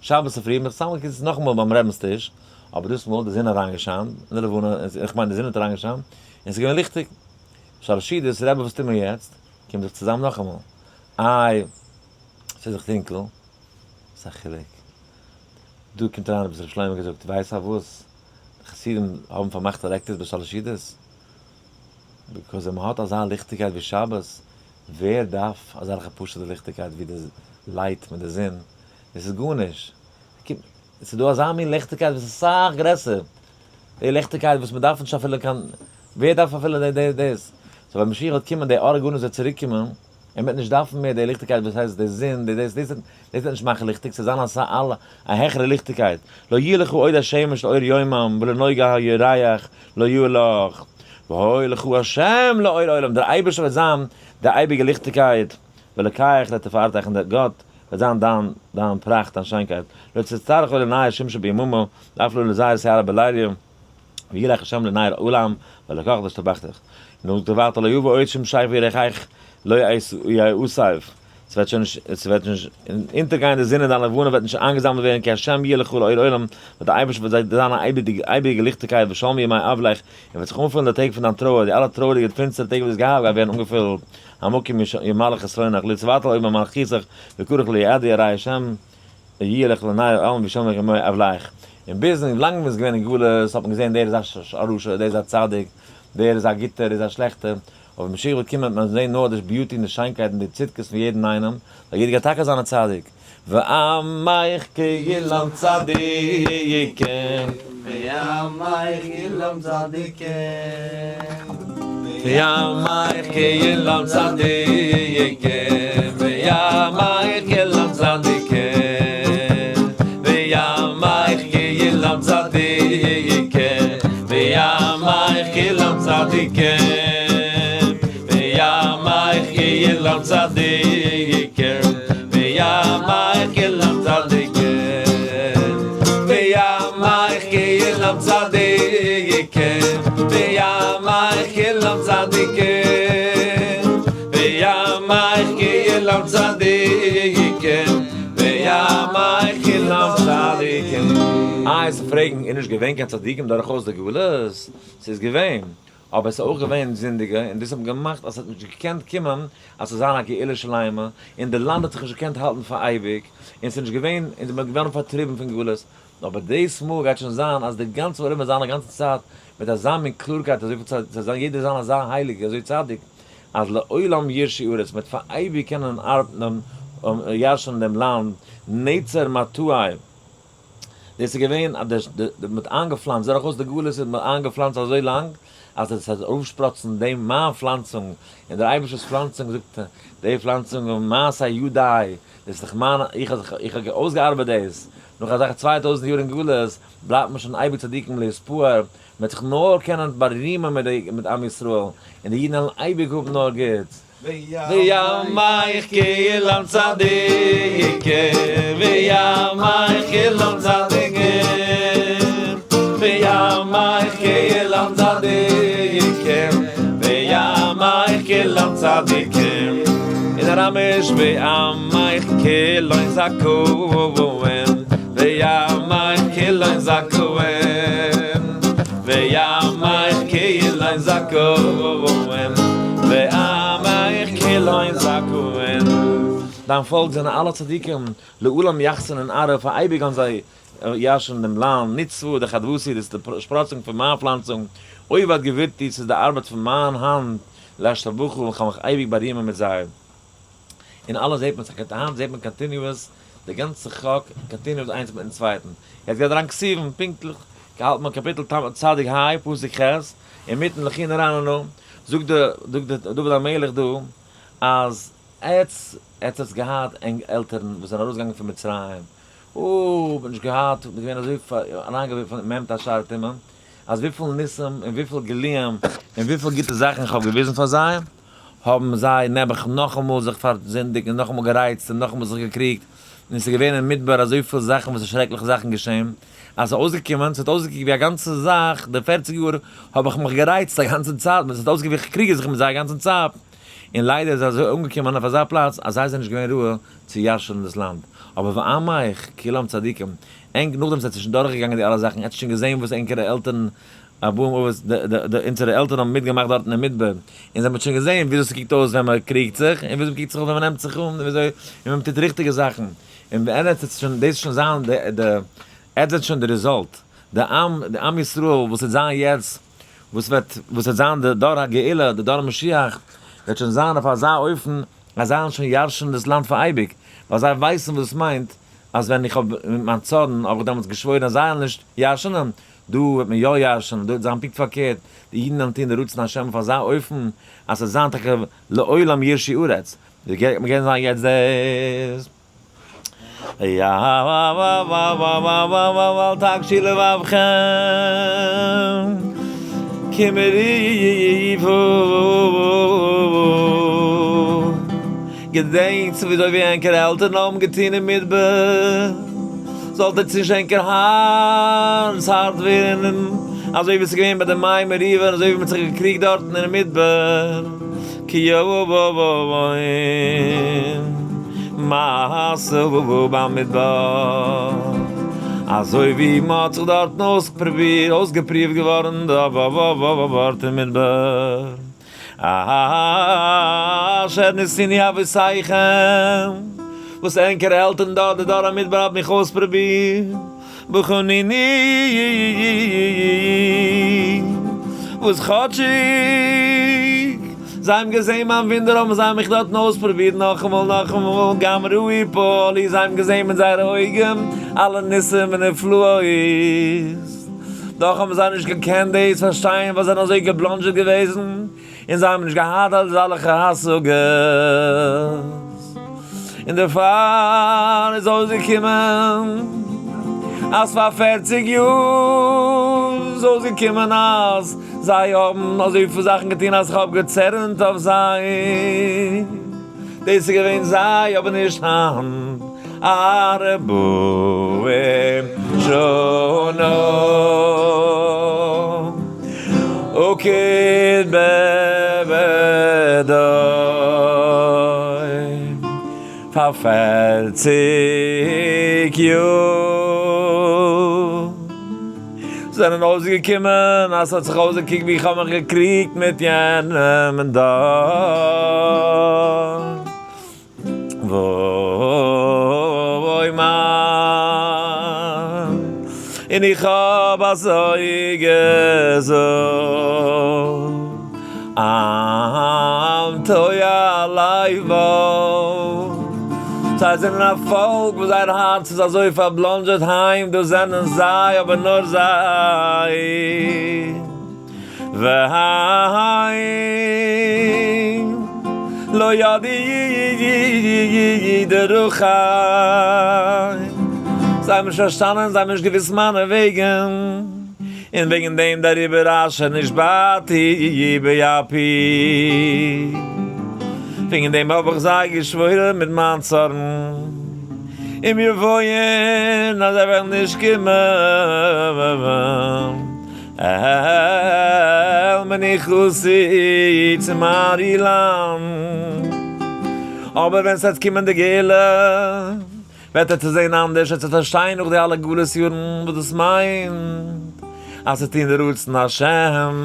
שבת צופרי האט מען זיך צוזאם געזיצט נאכאמאל ביים רבינ'ס טיש, אבער דאס מאל די זון אריינגעשיינט, און די לבנה, איך מיין די זון האט אריינגעשיינט, און עס איז געווען ליכטיג. שלש סעודות, רבי וואס טוט מען יעצט? קומט זיך צוזאם נאכאמאל. איי, ס'איז דאך טונקל. וואס א חילוק? דא קומט אריין רבי שלמה געזאגט, ווייסט פארוואס די חסידים האבן פארמאכט די לעקטערס ביי שלש סעודות? because ווען מ'האט אזא ליכטיגקייט ווי שבת, ווער דארף אזעלכע פשוט'ע ליכטיגקייט ווי די light מיט די זון? דאס איז גארנישט. ס'איז דא אזא מין ליכטיגקייט וואס איז אסאך גרעסער. די ליכטיגקייט וואס מ'דארף נישט אפילו קיין, ווער דארף אפילו דאס? so ווען משיח וועט קומען, די אור הגנוז וועט צוריק קומען, ער וועט נישט דארפן מער די ליכטיגקייט וואס הייסט די זון, די דאס, דאס וועט נישט מאכן ליכטיג, ס'וועט זיין אסאך א העכערע ליכטיגקייט. לא יהיה לך עוד השמש לאור יומם ולנוגה הירח לא יהיה לך. והיה לך השם לאור עולם, דער אייבערשטער וועט זיין די אייביגע ליכטיגקייט, ואלקיך לתפארתך, און דער גאט וועט זיין דיין דיין פראכט, דיין שיינקייט. לא תצטרך עוד לנער שמשא ביממה, ואף לא לזהר שערה בליליא. ויהי לך השם לנער עולם, ולקח לשתבחתך. און זאגט ער ווייטער לא יבא עוד שמשך וירחך לא יאסף, ס'וועט שוין נישט, ס'וועט נישט אונטערגיין די זון און דיין לבנה וועט נישט איינגעזאמלט ווערן כי השם יהיה לך לאור עולם, ווייל דער אייבערשטער וועט זיין א אייביגע ליכטיגקייט ושלמו ימי אבלך, און וועט זיך אנפילן די טעג פון דיין טרויער, די אלע טרויעריגע פינסטערע טעג וואס דו האסט געהאט גייט ווערן אנגעפילט, המקום ימלא חסרונך, לא תבטל עוד ממלכותך, וקרח לא יעדי יראי השם. יהיה לך לנער עלם ושלמו ימי אבלך. און ביז און ווילאנג מ'איז געווען אין גלות האט מען געזען דער איז א רשע, דער איז א צדיק, דער איז א גוטער, דער איז א שלעכטער, אבער ווען משיח וועט קומען וועט מען זען נאר די beauty און די שיינקייט און די צדקות פון יעדן איינעם, ווייל יעדער גייט טאקע זיין א צדיק. ועמך כולם צדיקים. ועמך כולם צדיקים. ועמך כולם צדיקים. ועמך כולם צדיקים. ועמך כולם צדיקים. ועמך כולם צדיקים. כולם צדיקים, ועמך כולם צדיקים, ועמך כולם צדיקים, ועמך כולם צדיקים, ועמך כולם צדיקים, ועמך כולם צדיקים. איי, זיי פרעגן, איז נישט געווען קיין צדיקים דורכאויס די גלות? ס'איז געווען. אבער עס איז אויך געווען זינדיגע, און דאס האט געמאכט אז עס האט נישט געקענט קומען אז ס'זאל זיין א גאולה שלימה, און די לאנד האט זיך נישט געקענט האלטן פאר אייביג, און ס'איז נישט געווען, און מ'איז געווארן פארטריבן פון גלות. אבער דאס מאל גייט שוין זיין אז די גאנצע עולם וועט זיין א גאנצע צייט מיט אזא מין קלארקייט, אזויפיל צייט, ס'וועט זיין יעדער זיין אזא הייליגער, אזוי צדיק, אז לעולם יירשו ארץ, מ'וועט פאר אייביג קענען ארבעטן און ירש'נען דעם לאנד, נצר מטעי. דאס איז געווען אז די די מ'האט איינגעפלאנצט דורכאויס די גלות האט מען איינגעפלאנצט אזוי לאנג אז עס זאל אויפשפראצן דעם מיין פלאנצונג, און דער אייבערשטער'ס פלאנצונג זאגט די פלאנצונג מעשה ידי, דאס איז דאך מיין, איך האב זיך איך האב אויסגעארבעט דאס, נאך אזעלכע 2000 יאר אין גלות בלייבט מען שוין אייביג צדיקים להתפאר, מ'וועט זיך נאר קענען בארימען מיט די מיט עם ישראל, און די אידן וועלן אייביג האבן נאר גוטס. ועמך כולם צדיקים, ועמך כולם צדיקים, ועמך כולם צדיקים, ועמך כולם צדיקים. אין אראמיש ועמך כולם זכאים, ועמך כולם זכאים, ועמך כולם זכאים, ועמך כולם זכאים. דיין פאלק זענען אלע צדיקים, לעולם יחסנון ארעא, פאר אייביג האבן זיי ירש'ן דעם לאנד, נצבו די חדוותי, דאס איז די שפראצונג פון מיין פלאנצונג, עובד גברתי, ס'איז די ארבעט פון מיין האנט, להשתבחה, און כ'וועל מיך אייביג בארימען מיט זיי. און אלעס זעט מען, היינט זעט מען continuous, די גאנצע חק continuous איינס מיטן צווייטן. יעצט גייט אריין כתובים, פונקטליך האלט מען קאפיטל צדיק ה' פסוק ח', אינמיטן לכו נרננה, זאגט די זאגט די דוד המלך דא, אז עטץ עטץ האטס געהאט ענק עלטערן וואס זענען ארויסגעגאנגען פון מצרים, אוי, מ'האט נישט געהאט, מ'איז געווען אזוי אריינגעווארפן אין מ"ט שערי טומאה, אז וויפיל ניסים און וויפיל גילויים און וויפיל גוטע זאכן איך האב געוויזן פאר זיי, האבן זיי נעבעך נאכאמאל זיך פארזינדיגט און נאכאמאל גערייצט און נאכאמאל זיך געקריגט, און ס'איז געווען אין מדבר אזויפיל זאכן וואס איז שרעקליכע זאכן געשען, אז ס'איז אויסגעקומען, ס'האט אויסגעקוקט ווי א גאנצע זאך, די פערציג יאר האב איך מיך גערייצט א גאנצע צייט, ס'האט אויסגעקוקט ווי איך קריג זיך מיט זיי א גאנצע צייט. און ליידער איז אזוי אנגעקומען אויף אזא פלאץ אז זיי זענען נישט געווען ראוי צו ירש'נען דאס לאנד. אבער ועמך כולם צדיקים, ענק נאכדעם ס'האט שוין דורכגעגאנגען די אלע זאכן, עטס האט שוין געזען וואס ענקערע עלטערן אברהם אבות די אונזערע עלטערן האבן מיטגעמאכט דארטן אין מדבר, און זיי האבן שוין געזען וויאזוי ס'קוקט אויס ווען מ'קריגט זיך, און וויאזוי מ'קוקט זיך אויס ווען מ'נעמט זיך אן, און וויאזוי און ווען מ'טוט ריכטיגע זאכן. און ווען עטס וועט שוין דאס שוין זיין די די עטס זענט שוין די result, די עם די עם ישראל וואס וועט זיין יעצט, וואס וועט וואס וועט זיין די דור הגאולה, די דור המשיח, וועט שוין זיין אויף אזא אופן אז זיי וועלן שוין ירש'ן דאס לאנד פאר אייביג, ווייל זיי ווייסן וואס דאס מיינט, אז ווען איך האב מיט מיין צארן האב איך דעמאלטס געשוואוירן אז זיי וועלן נישט ירש'נען, דא וועט מען יא ירש'נען, דא וועט זיין פונקט פארקערט, די אידן וועלן טון די רצון השם אויף אזא אופן אז ס'וועט זיין טאקע לעולם יירשו ארץ, מ'קען זיין יעצט דאס. ואל תקשו לבבכם כמריבה, געדענקטס וויאזוי ווי ענקער עלטערן האבן געטון אין מדבר, זאלט עטס נישט ענקער הארץ הארט ווערן, אזוי ווי עס איז געווען ביי די מי מריבה און אזוי ווי מען האט זיך געקריגט דארטן אין מדבר. כי מעשה במדבר, אזוי ווי מ'האט זיך דארטן אויספרובירט, אויסגעפריווט געווארן דארט אין מדבר, אשר ניסיני אבותיכם, וואס ענקערע עלטערן דארט, די דור המדבר האט מיך אויספרובירט, בחניני, וואס כאטשיג זיי האבן געזען מיין וואונדער האבן זיי מיך דארטן אויספרובירט נאכאמאל נאכאמאל, גם ראו פעלי, זיי האבן געזען מיט זייערע אויגן אלע ניסים ונפלאות, דאך האבן זיי נישט געקענט דאס פארשטיין ווייל זיי זענען אזוי געבלאנדזשעט געוועזן און זיי האבן נישט געהאט אזעלכע השגות, און דערפאר איז אויסגעקומען אז פאר פערציג יאר איז אויסגעקומען אז. זיי האבן אזויפיל זאכן געטון אז כ'האב געצערנט אויף זיי. דאס איז געווען זיי אבער נישט היינט. ארבעים שנה אקוד בבדוי פאר 40 יאר זענען אויסגעקומען אז ס'האט זיך אויסגעקוקט ווי איך האב מיך געקריגט מיט יענעם און דארט. וואוי מיין, און איך האב אזוי געזאגט, עם תועה לבו, זיי זענען א פאלק וואס זייער הארץ איז אזוי פארבלאנדזשעט היים, דאס זענען זיי, אבער נאר זיי. והיים לא ידעו דרכי, זיי האבן נישט פארשטאנען, זיי האבן נישט געוואוסט מיינע וועגן, און וועגן דעם דעריבער אשר נשבעתי באפי, וועגן דעם האב איך זיי געשוואוירן מיט מיין צארן, אם יבואון אז זיי וועלן נישט קומען. אל מנוחתי צו מיין רו-לאנד. אבער ווען ס'וועט קומען די גאולה, וועט ער צו זען אנדערש, ער וועט פארשטיין נאך די אלע גלות יארן וואס דאס מיינט אז צו טון די רצון השם,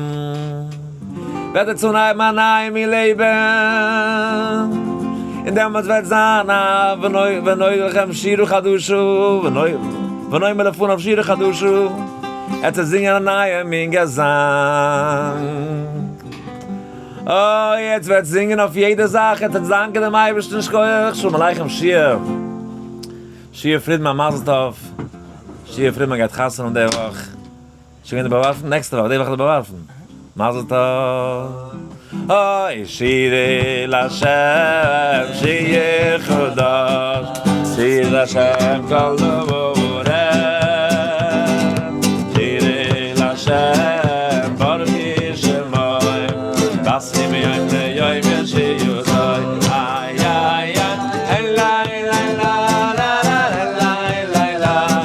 וועט ער צונהייבן א נייע מין לעבן, און דעמאלטס וועט זיין א ונודע לכם שירה חדשה, ונאמר לפניו שירה חדשה. עטס וועט זינגען א נייע מין געזאנג. אוי, עטס וועט זינגען אויף יעדע זאך, עטס וועט דאנקען דעם אייבערשטן, שכוח, שלום עליכם שיע, שיע פרידמאן מזל טוב, שיע פרידמאן גייט חתונה האבן די וואך, שוין געווען די באווארפן? נעקסטע וואך, די וואך איז די באווארפן, מזל טוב, אוי שירי להשם שיר חדש, שיר להשם כל הארץ, שירי להשם ברכי שמו, בשרי מיום ליום ישועתו, איי איי איי, איי ליי ליי ליי ליי ליי ליי ליי ליי ליי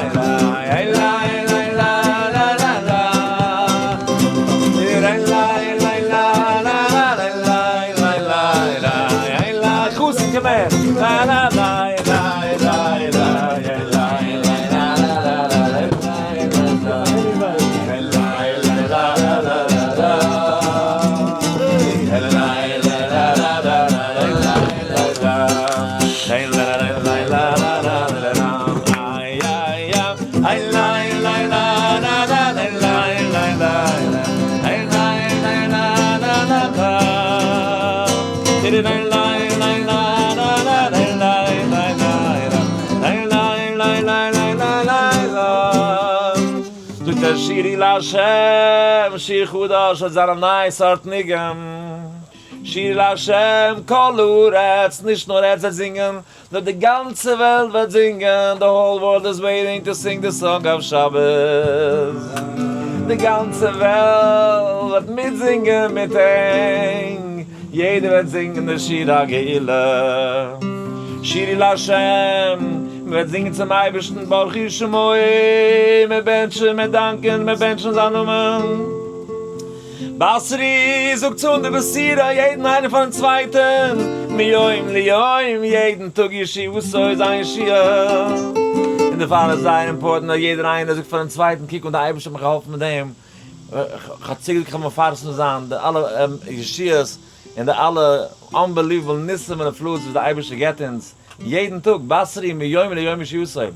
זאגט ער שירי להשם שיר חדש האט זיין א נייע סארט ניגון, שירי להשם כל הארץ, נישט נאר עטס וועט זינגען, נאר די גאנצע וועלט וועט זינגען, the whole world is waiting to sing the song of שבת, די גאנצע וועלט וועט מיטזינגען מיט ענק, יעדער וועט זינגען די שיר הגאולה, שירי להשם, מען וועט זינגען צום אייבערשטן ברכי שמו, מען בענטשן, מען דאנקען, מען בענטשן זיין נאמען. בשרי זאגט צו אן די בשורה יעדן איינער פארן צווייטן, מיום ליום, יעדן טאג ישועתו איז זיין ישועה, און דערפאר איז זייער important אז יעדער איינער זאגט פארן צווייטן, קוק אן די אייבערשטער האט מיך געהאלפן מיט דעם, כ'האב צוגעזאגט כ'וועל מפרסם זיין די אלע ישועות און די אלע unbelievable ניסים ונפלאות וואס די אייבערשטער געבט אונז יעדן טאג, בשרי מיום ליום ישועתו. און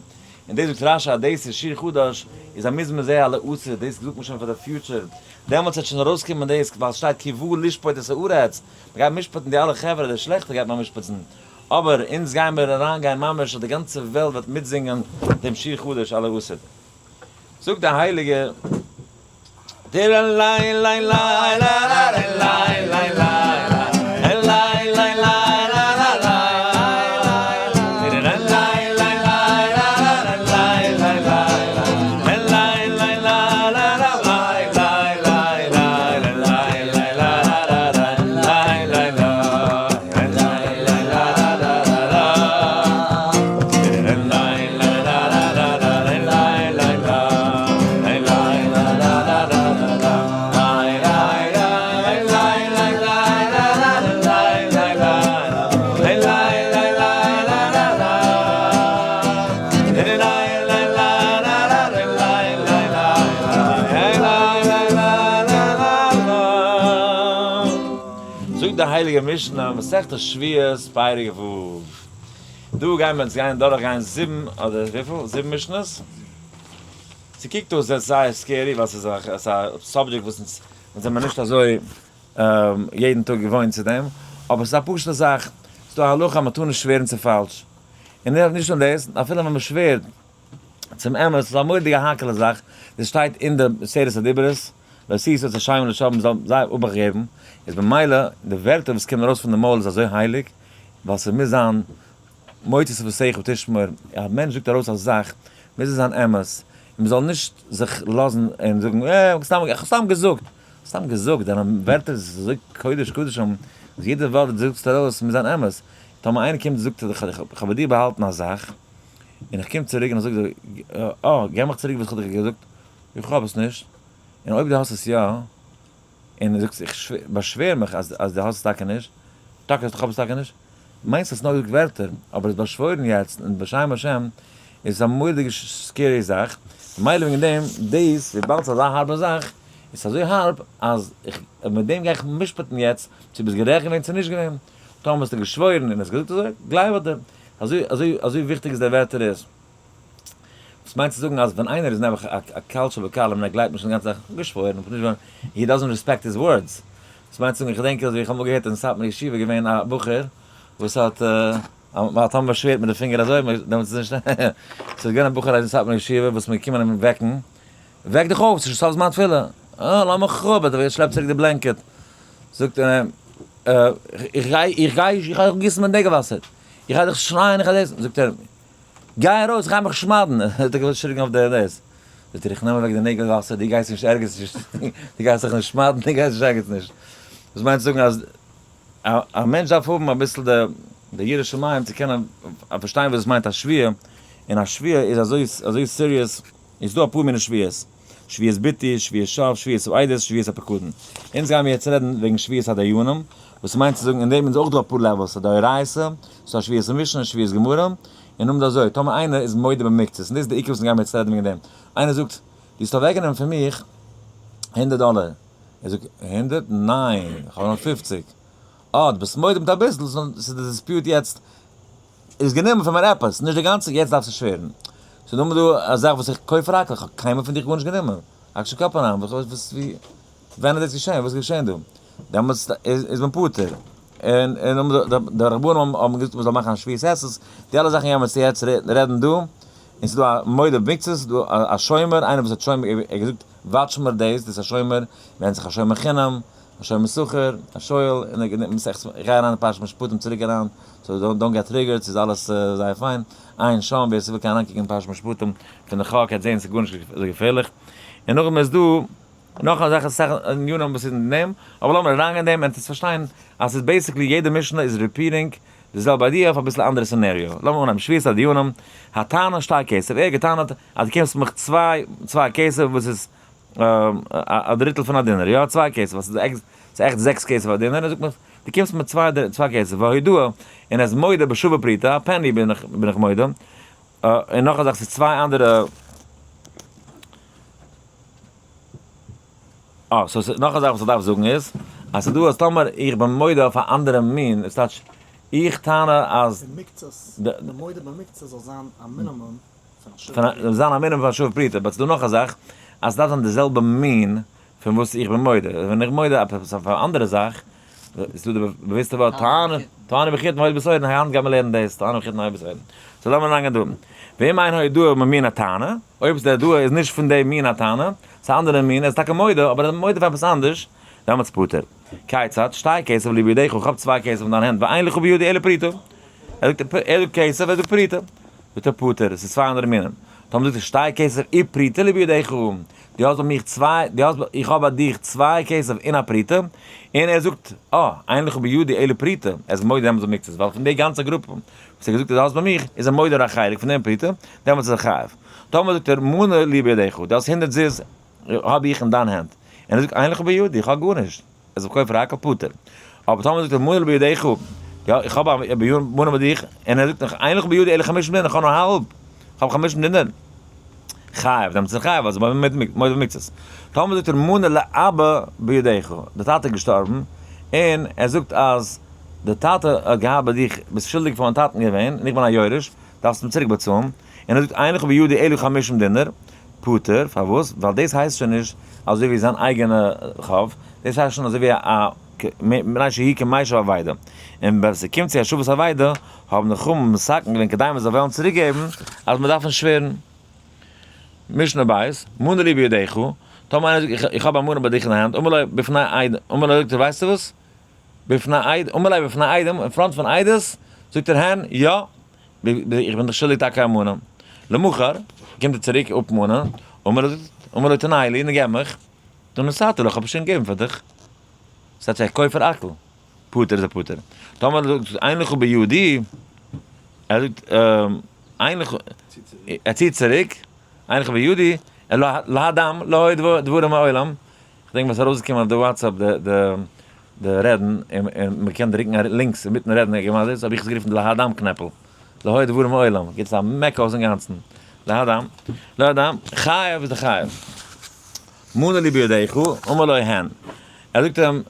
דאס זאגט רשי אז דאס איז שיר חדש, איז א מזמור זה על העתיד, דאס זאגט מען שוין פאר די future, דעמאלטס וועט שוין ארויסקומען דאס, ווייל ס'שטייט כי בא לשפוט את הארץ, מ'גייט משפט'ן די אלע חברה, די שלעכטע גייט מען משפט'ן, אבער אונז גיימער אריינגיין ממש אז די גאנצע וועלט וועט מיטזינגען דעם שיר חדש על העתיד. זאגט די הייליגע. זאגט די הייליגע משנה, מסכת שבועות, פרק ו'. דא גייען מיר אונז גיין דורך גיין זיבן אדער וויפיל? זיבן משנה'ס? ס'קוקט אויס עס זייער scary ווייל ס'איז א subject וואס אונז זעמיר נישט אזוי יעדן טאג געוואוינט צו דעם, אבער ס'איז א פשוט'ע זאך, ס'איז דא א הלכה אז מ'טאר נישט שווערן צו פאלש, און נישט נאר דאס, אפילו ווען מ'שווערט צום אמת, ס'איז א מורא'דיגע האקעלע זאך, דאס שטייט אין די עשרת הדיברות, לא תשא את השם לשווא, מ'זאל זייער אבאכט געבן, איז במילא די ווערטער וואס קומען ארויס פון די מויל איז אזוי הייליג, ווייל ס'מוז זיין מוצא שפתיך ותשמור, א מענטש זאגט ארויס א זאך, מוז עס זיין אמת, און מ'זאל נישט זיך לאזן און זאגן אה, איך האב סתם געזאגט, סתם געזאגט, דיינע ווערטער איז אזוי קודש קדשים, אז יעדע ווארט וואס דו זאגסט ארויס מוז זיין אמת, טאמער איינער קומט און זאגט איך האב ביי דיר באהאלטן א זאך, און איך קום צוריק און איך זאג דיר, אה, געב מיך צוריק וואס איך האב דיר געזאגט, איך האב עס נישט, און אויב דו האסט עס יא, און דו זאגסט איך באשווער מיך אז אז דו האסט עס טאקע נישט, טאקע איך האב עס טאקע נישט, מיינסט האסט נאר געזאגט ווערטער, אבער עס באשוואוירן יעצט און בשם השם איז עס א מורא'דיגע scary זאך, ממילא וועגן דעם דאס וויבאלד ס'איז אזא הארבע זאך, איז עס אזוי הארב אז איך מיט דעם גיי איך משפט'ן יעצט צו ביסט גערעכט געווען צו נישט געווען, טאמער האסטו געשוואוירן און עס געזאגט אזוי, גלייב איך דיר. אזוי אזוי אזוי וויכטיג איז דער ווערטער איז. וואס מיינט צו זאגן אז ווען איינער איז נעבעך א קל שבקלים און ער גלייבט נישט אין די גאנצע זאך, געשוואוירן, נישט געשוואוירן, he doesn't respect his words. וואס מיינט צו זאגן, איך געדענק אז איך האב אמאל געהערט אין סאטמאר ישיבה געווען א בחור וואס האט מען האט אים באשווערט מיט די פינגער אזוי, דעמאלטס איז נישט, ס'איז געווען א בחור אין סאטמאר ישיבה וואס מ'איז געקומען אים וועקן, וועק דיך אויף, ס'איז שוין סוף זמן תפילה, אה, לאמיך אפ, האט ער געשלעפט צוריק די blanket, זאגט ער אים, איך גיי, איך גיי, איך גיי גיסן מיט נעגל וואסער, איך גיי דיך שרייען, איך גיי דאס, זאגט ער, גיי ארויס, איך גיי מיך שמד'ן, האט ער געשריגן אויף די דאס, זאגט ער, איך נעם אוועק די נעגל וואסער, דו גייסט נישט ערגעץ נישט, דו גייסט זיך נישט שמד'ן, דו גייסט נישט ערגעץ נישט, דאס מיינט צו זאגן אז א מענטש דארף האבן אביסל די יראת שמים צו קענען פארשטיין וואס עס מיינט א שבועה, און א שבועה איז אזוי אזוי serious, איז דא אפאר מיני שבועות, שבועת ביטוי, שבועת שווא, שבועת העדות, שבועת הפקדון. אונז גיימיר יעצט רעדן וועגן שבועת הדיינים, וואס מיינט צו זאגן אין דעם איז אויך דא אפאר levels, א דאורייתא, ס'איז א שבועת המשנה, שבועת גמרא, און נאכדעם דא אזוי, טאמער איינער איז מודה במקצת, און דאס איז די עיקר וואס אונז גיימיר יעצט רעדן וועגן דעם, איינער זאגט, דו האסט אוועקגענומען פון מיך הונדערט דאלער, ער זאגט, הונדערט? ניין, איך האב נאר פופציג. אה, דו ביסט מודה מיט אביסל, ס'איז די dispute יעצט איז גענומען פון מיר עפעס, נישט די גאנצע, יעצט דארפסטו שווערן. ס'איז נאר דא א זאך וואס איך קויף רק, איך האב קיינמאל פון דיך גארנישט גענומען. האק שוין קאפ אריין, וואס וואס ווי, ווען איז דאס געשען, וואס איז געשען דא? דעמאלטס איז מען פטור. און און די רבנים האבן געזאגט מ'זאל מאכן א שבועת הסת, די אלע זאכן גייען מיר יעצט רעדן דא. און ס'איז דא א מודה במקצת, ס'איז דא א שומר, איינער וואס האט שומר, ער האט געזאגט watch מיר דאס, דאס איז א שומר, ווענדט זיך א שומר חינם, א שומר שכר, א שואל, און איך גיי אריין אין פרשת משפטים צוריק אריין, so don't get triggered, ס'איז אלעס זייער פיין, עיין שם, ווער ס'וויל קען אריינקוקן אין פרשת משפטים פון די חק, העט זעהן ס'איז גארנישט אזוי געפערליך, און נאכדעם איז דא נאך אזעלכע סאך ענינים וואס איז אין דעם, אבער לאמיר אריינגיין אין דעם און צו פארשטיין אז ס'איז basically יעדע משנה איז repeating די זעלבע idea אויף אביסל אנדערע scenario, לאמיר אנהייבן שבועת הדיינים, הטענה שתי כסף, ער האט געטענה'ט אז דו קומסט מיך צוויי צוויי כסף וואס איז א דריטל פון א דינר, יא צוויי כסף, ווייל ס'איז עכט זעקס כסף א דינר, ער זאגט מיר דו קומסט מיט צוויי צוויי כסף, והודאה, און ער איז מודה בשווה פרוטה, א penny בין איך בין איך מודה, און נאך א זאך ס'איז צוויי אנדערע, אה, so נאך א זאך וואס איך דארף זאגן איז, אז ס'איז דא אז טאמער איך בין מודה אויף א אנדערע מין, עס טייטש איך טענה אז. במקצת, די מודה במקצת זאל זיין א מינימום. פון זיין א מינימום פון א שווה פרוטה, but ס'דא נאך א זאך, אז ס'דארף זיין די זעלבע מין פון וואס איך בין מודה, ווען איך מודה עפעס אויף א אנדערע זאך, איז דא די באוויסטע ווארט טענו בחיטין והודו בשעורין, היינט גייט מען לערנען דאס, טענו בחיטין והודו בשעורין. so לאמיר אריינגיין דא. ואם אין הודאה ממין הטענה, אויב די הודאה איז נישט פון די מין הטענה, ס'איז א אנדערע מין, ער איז טאקע מודה, אבער ער איז מודה אויף עפעס אנדערש, דעמאלטס פטור. כיצד, שתי כסף לי בידך, איך האב צוויי כסף אין דיין הענט, ואין לך בידי אלא פרוטה. ער זאגט ער זאגט כסף, ער זאגט פרוטה. זאגט ער פטור, עס איז צוויי אנדערע מינים. טאמער זאגט ער שתי כסף ופרוטה לי בידך, דו האסט ביי מיך צוויי, דו האסט, איך האב ביי דיך צוויי כסף און א פרוטה, און ער זאגט, אה, אין לך בידי אלא פרוטה, ער איז מודה דעמאלטס במקצת, ווייל פון די גאנצע גרופע וואס ער האט געזאגט אז דו האסט ביי מיך, איז ער מודה א חלק פון דעם פרוטה, דעמאלטס איז ער חייב. טאמער זאגט ער מנה לי בידך, דו האסט הונדערט זוז האב איך אין דיין הענט, און ער זאגט אין לך בידי, איך האב גארנישט. עס איז כופר הכל פטור. אבער טאמער זאגט ער מנה בידך, יא איך האב א מנה ביי דיך, און ער זאגט נאך אין לך בידי אלא חמישים דינר, איך האב נאר האלב, איך האב חמישים דינר. חייב, דעמאלטס איז ער חייב, ווייל עס איז מודה במקצת. טאמער זאגט ער מנה לאבא בידך, דער טאטע איז געשטארבן, און ער זאגט אז די טאטע האט געהאט ביי דיך, ביסט שולדיג פאר מיין טאטן געווען, און איך בין א יורש, דארפסט אים צוריק באצאלן, און ער זאגט אין לך בידי אלא חמישים דינר, פטור, פארוואס? ווייל דאס הייסט שוין נישט אזוי ווי זיין אייגענע חוב, דאס הייסט שוין אזוי ווי א מפני שהוא כמשיב אבידה, און ווען ס'קומט צו השבת אבידה, האבן די חכמים מתקן געווען כדי מ'זאל וועלן צוריק געבן, אז מ'דארף נישט שווערן. משנה בית, מנה לי בידך, טאמער איינער זאגט איך האב א מנה ביי דיך אין די האנט, אמר לו בפני עדים, אמר לו זאגט ער ווייסטו וואס? בפני עדים, אמר לו בפני עדים, אין front פון עדות, זאגט ער הן, יא, איך בין דיך שולדיג טאקע א מנה. למחר, קומט ער צוריק אפמאנען, אמר לו, אמר לו תנה לי, נו געב מיך, דא נתתי לך, האב איך שוין געגעבן פאר דיך. ס'הייסט ער כופר הכל. פטור איז ער פטור. טאמער זאגט אין לך בידי, ער זאגט אין לך, ער ציט צוריק, אין לך בידי, להדם, לא היו דברים מעולם, כ'דענק ווען ס'איז ארויסגעקומען אויף די WhatsApp די רעדן, און מ'קען דרוקן links אינמיטן רעדן, האב איך עס גערופן די להדם קנעפל, לא היו דברים מעולם, גיבט עס א מעק אויס אינגאנצן, להדם, להדם, חייב איז די חייב. מנה לי בידך, אמר לו הן. ער זאגט אים,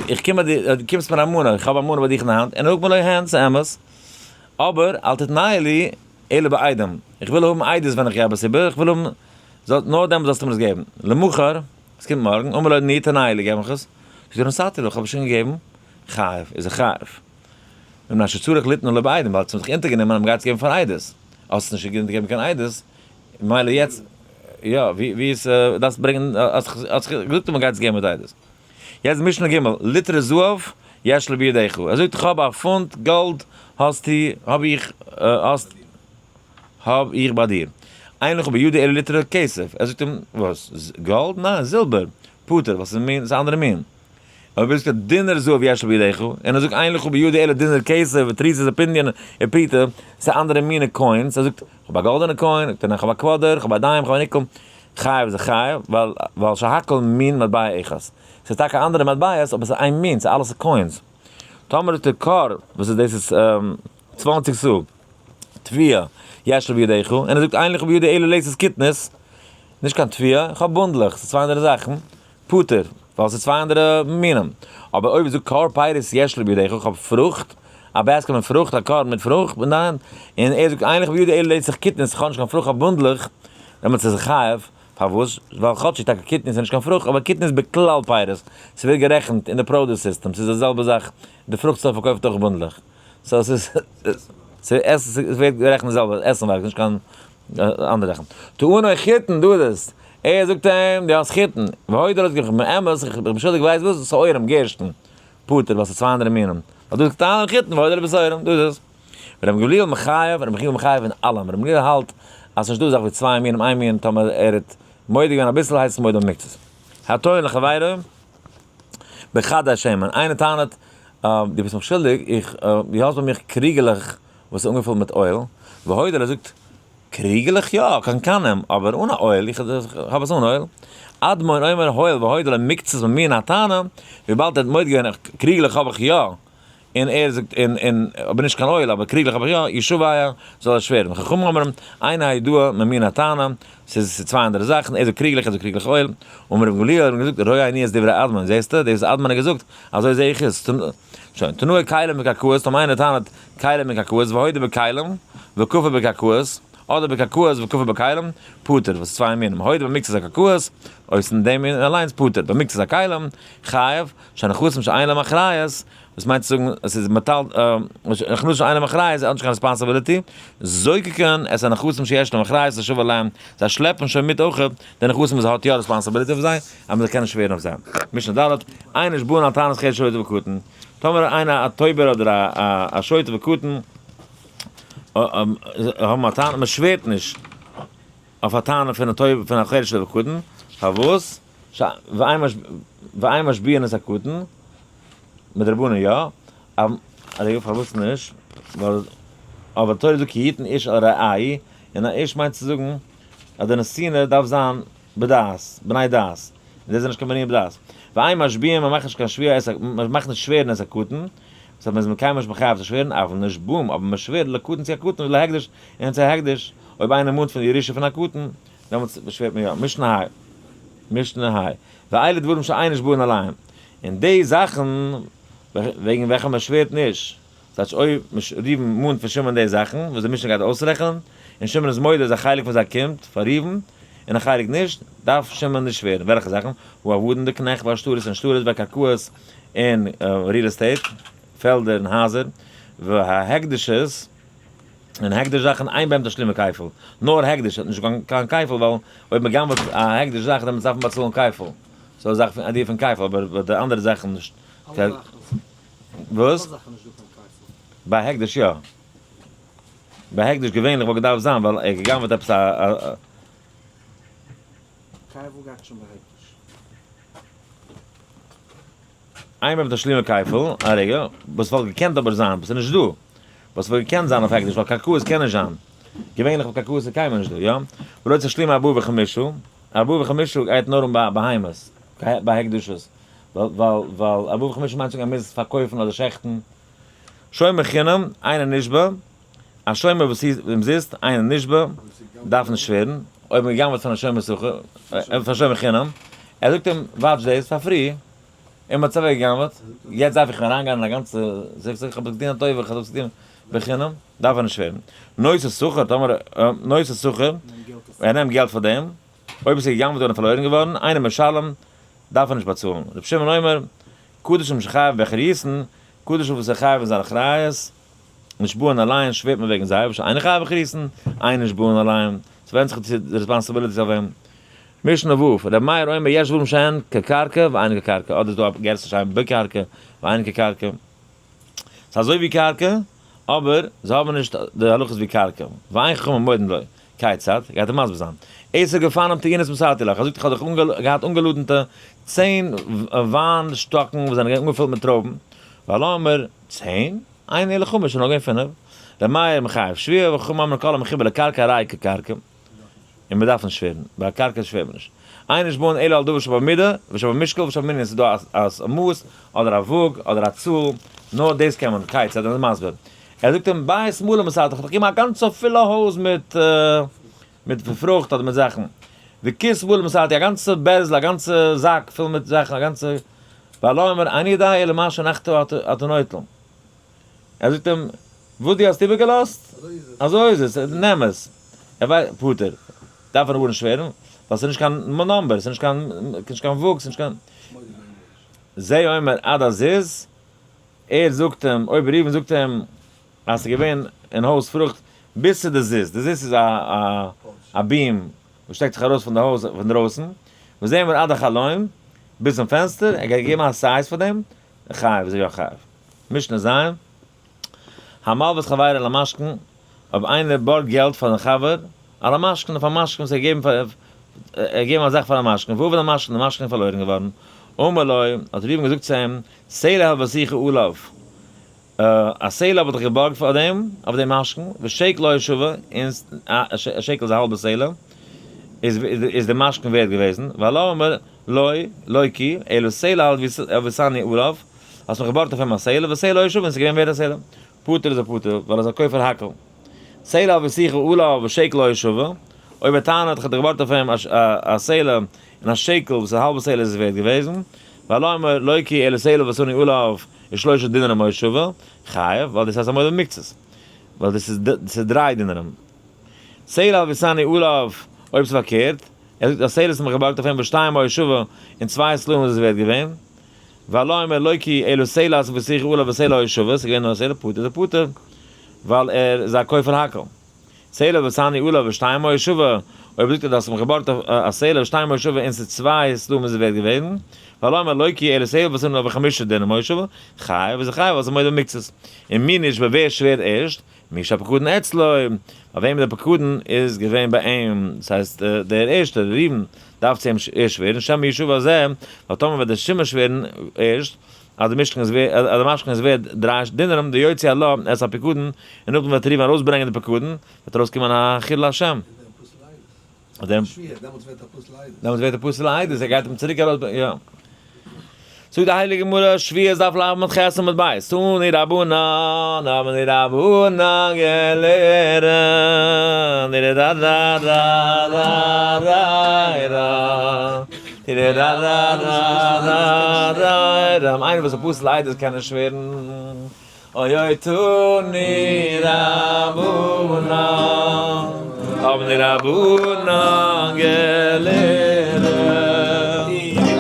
איך קום ביי דיר, דו קומסט מיר א מנה, איך האב א מנה ביי דיך אין די האנט, און ער זאגט אמר לו הן, ס'איז אמת, אבער אל תתנה לי אלא בעדים, איך וויל האבן עדות ווען איך געב עס איבער, איך וויל האבן, נאר דעמאלט זאלסטו מיר עס געבן. למחר, עס קומט מארגן, אמר לו נו תנה לי, געב מיך עס. זאגט ער נתתי לך, איך האב עס שוין געגעבן, חייב, איז ער חייב. מפני שצריך ליתנו לו בעדים, ווייל ער האט זיך אונטערגענומען אז מ'גייט עס געבן פאר עדות. האסט נישט געגעבן קיין עדות, מילא יעצט, יא, ווי ווי איז, דארפסט ברענגען, האסט געזאגט אז מ'גייט עס געבן מיט עדות. יעצט משנה ג', ליטרא זהב יש לי בידך, ער זאגט איך האב א פונט גאלד האסטו, האב איך, האסט, האב איך ביי דיר. אין לך בידי אלא ליטרא כסף, ער זאגט אים, וואס? גאלד? ניין, זילבער. פטור, ווייל ס'איז מין, ס'איז א אנדערע מין. אויב ווילסטו דינר זהב יש לי בידך, און ער זאגט אין לך בידי אלא דינר כסף ותריסר ופונדיון ופרוטה, ס'איז אנדערע מינע coins, ער זאגט, כ'האב א גאלדענע coin, זאגט ער ניין כ'האב א quarter, כ'האב א dime, כ'האב א nickel, חייב איז ער חייב, ווייל ווייל שהכל מין מטבע אחד. ס'איז טאקע אנדערע מטבעות אבער ס'איז איין מין, ס'איז אלעס coins. טאמער זאגט ער כור, וואס איז דאס איז 20 סאה, תבואה, יש לי בידך, און ער זאגט אין לך בידי אלא לתת קטנית, נישט קיין תבואה, איך האב בונדלעך, ס'איז צוויי אנדערע זאכן, פטור, ווייל ס'איז צוויי אנדערע מינים. אבער אויב זאגט כור פירות יש לי בידך, איך האב פרוכט, א basket מיט פרוכט, א קארב מיט פרוכט, און דיין, און ער זאגט אין לך בידי אלא לתת קטנית, איך האב נישט קיין פרוכט, איך האב בונדלעך, דעמאלטס איז ער חייב, פארוואס? ווייל כאטשיג טאקע קטנית איז נישט קיין פרוכט, אבער קטנית איז בכלל פירות, ס'ווערט גערעכנט אין די produce system, ס'איז די זעלבע זאך, די פרוכט store פארקויפט אויך בונדלעך. so ס'איז, ס'ווערט גערעכנט די זעלבע עסנווארג, נישט קיין אנדערע זאכן. טענו חיטין, דא איז עס. ער זאגט אים, דו האסט חיטין. והודה לו, זאגט ער, אמת, איך בין שולדיג, ווייסט וואס, שעורים, גערשטן. פטור, ווייל ס'איז צוויי אנדערע מינים. ווייל דא זאגט טענו חיטין, והודה לו בשעורים, דא איז עס. רבי גמליאל מחייב, רבי גמליאל מחייב אין אלעם. רבי גמליאל האלט אז ס'נישט דא אזאך ווי צוויי מינים, איין מין, טאמער ער האט מודה געווען אביסל הייסט עס מודה במקצת. הטוען לחבירו בחדי שמן, איינער טענה'ט, דו ביסט מיך שולדיג, איך, דו האסט ביי מיך קריגעלעך וואס איז אנגעפולט מיט oil, והודה לו זאגט, קריגעלעך יא, קנקנים, אבער אן א oil, איך האב עס אן oil. אדמון אומר הואיל והודה לו מקצת ממין הטענה, וויבאלד ער האט מודה געווען קריגעלעך האב איך יא, און ער זאגט און און אבער נישט קיין oil אבער קריגלעך האב איך יא, ישבע זאל ער שווערן. חכמים אומרים, אין הודאה ממין הטענה, ס'איז צוויי אנדערע זאכן, ער זאגט קריגלעך ער זאגט קריגלעך oil, אמר רבי גמליאל האט געזאגט רואה אני את דברי אדמון, זעסטו, דאס וואס אדמון האט געזאגט, אזוי זע איך עס, שוין, תנאי כלים וקרקעות, טאמער איינער טענה'ט כלים און קרקעות, והודה בכלים, וכפר בקרקעות, אדער בקרקעות וכפר בכלים, פטור, וואס איז צוויי מינים, הודה במקצת הקרקעות, אויב ס'איז אין דעם מין אליינס, פטור, במקצת הכלים, חייב, שהנכסים שאין להם אחריות, וואס מיינט צו זאגן עס איז מטל נכסים שאין להם אחריות, זיי האבן נישט קיין responsibility, זוקקין את הנכסים שיש להם אחריות להשבע להם, זיי שלעפן שוין מיט אויך די נכסים וואס האט יא responsibility אויף זיי, אז מען זאל קענען שווערן אויף זיי. משנה ד', אין נשבעין על טענת חרש שוטה וקטן, טאמער איינער א טויבער אדער א שוטה וקטן האבן א טענה, מען שווערט נישט אויף א טענה פון א טויבער פון א חרש וקטן, פארוואס? ואין משביעין את הקטן, מדרבנן יא, אבער פארוואס נישט? ווייל אבער תורה זאגט כי יתן איש על רעהו, און א איש מיינט צו זאגן אז די נתינה דארף זיין בדעת, בני דעת, און דאס איז נישט קיין בני בדעת. ואין משביעין מען מאכט נישט קיין שבועה, מען מאכט נישט שווערן את הקטן, וואס אז מען איז מקיים נישט מחייב צו שווערן, אבל נשבעים, אבער מען שווערט לקטן צו א קטן ולהקדש און צו א הקדש, אויב איינער מאנט פון די ירושה פון א קטן, דעמאלטס שווערט מען יא. משנה ה', משנה ה', ואלה דברים שאין נשבעין עליהם, און די זאכן. וועגן וועלכע מען שווערט נישט. ס'טייטש אויב ראובן מאנט פון שמעון די זאכן וואס די משנה גייט אויסרעכענען, און שמעון איז מודה אז א חלק פון זיי קומט פאר ראובן און א חלק נישט, דארף שמעון נישט שווערן. וועלכע זאכן? העבדים די קנעכט והשטרות און שטרות והקרקעות און real estate, פעלדער און הייזער, וההקדשות און הקדש זאכן אין בהם תשלומי כפל, נאר הקדש האט נישט קיין כפל ווייל אויב מען גנב'עט א הקדש זאך דעמאלטס דארף מען באצאלן כפל, ס'איז א זאך פון idea פון כפל אבער ביי די אנדערע זאכן נישט. וואס? ביי הקדש יא. ביי הקדש געווענליך וואלט געדארפט זיין ווייל ער האט געגנב'עט עפעס א. כפל גייט שוין ביי הקדש. איין ביים תשלומי כפל, א רגע, וואס וואלט געקענט אבער זיין, וואס איז נישט דא, וואס וואלט געקענט זיין אויף הקדש, ווייל קרקעות קען נישט זיין, געווענליך אויף קרקעות איז קיינמאל נישט דא, יא? ולא תשלומי ארבעה וחמישה, ארבעה וחמישה גייט נאר אן ביי בהמות, ביי הקדשות, ווייל ווייל ארבעה וחמישה מיינט שוין אז מ'מוז פארקויפן אדער שעכטן. שומר חינם, אינו נשבע, א שומר וואס איז אומזיסט, אינו נשבע, דארף נישט שווערן, אויב מ'גנב'עט פון א שומר שכר, פון א שומר חינם, ער זאגט אים watch דאס פאר free, און מ'האט עס אוועק גע'גנב'עט, יעצט דארף איך אריין גיין אין א גאנצע סכסוך, איך האב עס געטון א טובה, איך האב עס געטון בחינם, דארף ער נישט שווערן. נושא שכר, טאמער נושא שכר, ער נעמט געלט פאר דעם, אויב עס איז גע'גנב'עט געווארן און פארלוירן געווארן, אינו משלם, דארף ער נישט באצאלן. רבי שמעון אומר, קדשים שחייב באחריותן, קדשים וואס איז חייב אין זיין אחריות, נשבעין עליהן שווערט מען וועגן זיי, ושאין חייב באחריותן, אין נשבעין עליהן, ס'ווענדט זיך צו די responsibility איז אויף וועם. משנה ו', ר' מאיר אומר יש דברים שהן כקרקע ואין כקרקע, אדער איז דא א גירסא שהן בקרקע ואין כקרקע. ס'איז אזוי ווי קרקע, אבער זיי האבן נישט די הלכות ווי קרקע. ואין חכמים מודין לו. כיצד? גייט ער מסביר זיין. עשר גפנים טעונות מסרתי לך, ער זאגט איך האב דיך געהאט אנגעלאדענטע 10 וויין שטאקן וואס זענען געווען אנגעפילט מיט טרויבן, והלא אומר, 10? אין אלא חמש, ס'איז נאר געווען פינף. ר' מאיר מחייב שבועה, וחכמים אומרים כל המחובר לקרקע הרי כקרקע. און מען דארף נישט שווערן, ביי א קרקע שווערט מען נישט. אין נשבעין אלא על דבר שבמידה, ושבמשקל ושבמנין, ס'איז דא א מאס, אדער א וואג, אדער א צאל, נאר דאס קען מען, כיצד, און איז מסביר. ער זאגט אים, בית מלא מסרתי לך, איך האב א גאנצע פולע הויז מיט מיט פרוכט אדער מיט זאכן. וכיס מלא מסרתי, א גאנצע בערזל, א גאנצע זאק פול מיט זאכן, א גאנצע, והלא אומר, איני יודע אלא מה שהנחת אתה נוטל. ער זאגט אים, וואס דו האסט איבערגעלאזט, אזוי איז עס, נעם עס. ער ווייסט, פטור. דארף ער גארנישט שווערן, ווייל ס'איז נישט קיין number, ס'איז נישט קיין, נישט קיין וואג, ס'איז נישט קיין. זה אומר עד הזיז, ער זאגט אים, אויב ראובן זאגט אים אז ס'איז געווען אין הויז פרוכט ביז צו די זיז, די זיז איז א א beam וואס שטעקט זיך ארויס פון די הויז פון דרויסן, וזה אומר עד החלון, ביז צום פענסטער, ער גייט געבן א size פאר דעם, חייב איז ער יא חייב. משנה ז', המלווה את חברו על המשכון, אויב איינער בארגט געלט פאר זיין חבר, על המשכון, אויף א משכון וואס ער האט געגעבן פאר, ער האט געגעבן א זאך פאר א משכון, ואבד המשכון, די משכון איז פארלוירן געווארן, אמר לו, האט ראובן געזאגט צו אים, סלע הלויתיך עליו, א סלע האב איך דיך געבארגט פאר דעם, אויף דעם משכון, ושקל היה שווה, און א שקל איז א האלבע סלע, איז די משכון ווערט געוועזן, והלא אמר לו, לא כי, אלא סלע הלויתני עליו, האסט מיך געבארגט אויף אים א סלע, וסלע היה שווה, און ס'איז געווען ווערט א סלע. פטור איז ער פטור, ווייל ער איז א כופר הכל. סלע הלויתיך עליו ושקל היה שווה, אויב ער טענה'ט איך האב דיך געבארגט אויף אים א סלע און א שקל וואס איז א האלבע סלע איז עס ווערט געוועזן, והלא אמר לא כי אלא סלע הלויתני עליו ושלושה דינרים היה שווה, חייב, ווייל דאס הייסט א מודה במקצת, ווייל דאס איז דאס איז דריי דינרים. סלע הלויתני עליו, אויב ס'איז פארקערט, ער זאגט א סלע האסט מיך געבארגט אויף אים ושתיים היה שווה, און צוויי סלעים איז עס ווערט געווען, והלא אמר לא כי אלא סלע הלויתיך עליו וסלע היה שווה, ס'איז געווען נאר א סלע, פטור איז ער פטור, ווייל ער איז א כופר הכל. סלע הלויתני עליו ושתיים היה שווה, אויב זאגט ער דו האסט מיך געבארגט א סלע ושתיים היה שווה און ס'איז צוויי סלעים איז עס ווערט געוועזן, והלא אמר לא כי אלא סלע הלויתני עליו וחמשה דינרים היה שווה, חייב איז ער חייב ווייל ס'איז מודה במקצת. און מי נשבע ווער שווערט ערשט? מי שהפקדון אצלו, ביי וועם דער פקדון איז געווען ביי אים, דאס הייסט דער ערשטער, ראובן, דארף צו אים ערשט שווערן, שמא ישבע זה, ווייל טאמער וועט דער שמעון שווערן ערשט, אז די משכון איז ווערד, אז די משכון איז ווערד דריי דינרים, ויוציא הלה את הפיקדון, און נאכדעם וועט ראובן ארויסברענגען די פיקדון, וועט ארויסקומען א חילול השם. דעמאלטס ווערט ער פסול לעדות. דעמאלטס ווערט ער פסול לעדות, ער גייט אים צוריק ארויס, יא. זאגט די הייליגע גמרא, שבועות דף ל"ח עמוד ב', תנו רבנן, האבן די רבנן געלערנט, איינער וואס איז פסול לעדות קען נישט שווערן. אוי אוי תנו רבנן, האבן די רבנן געלערנט,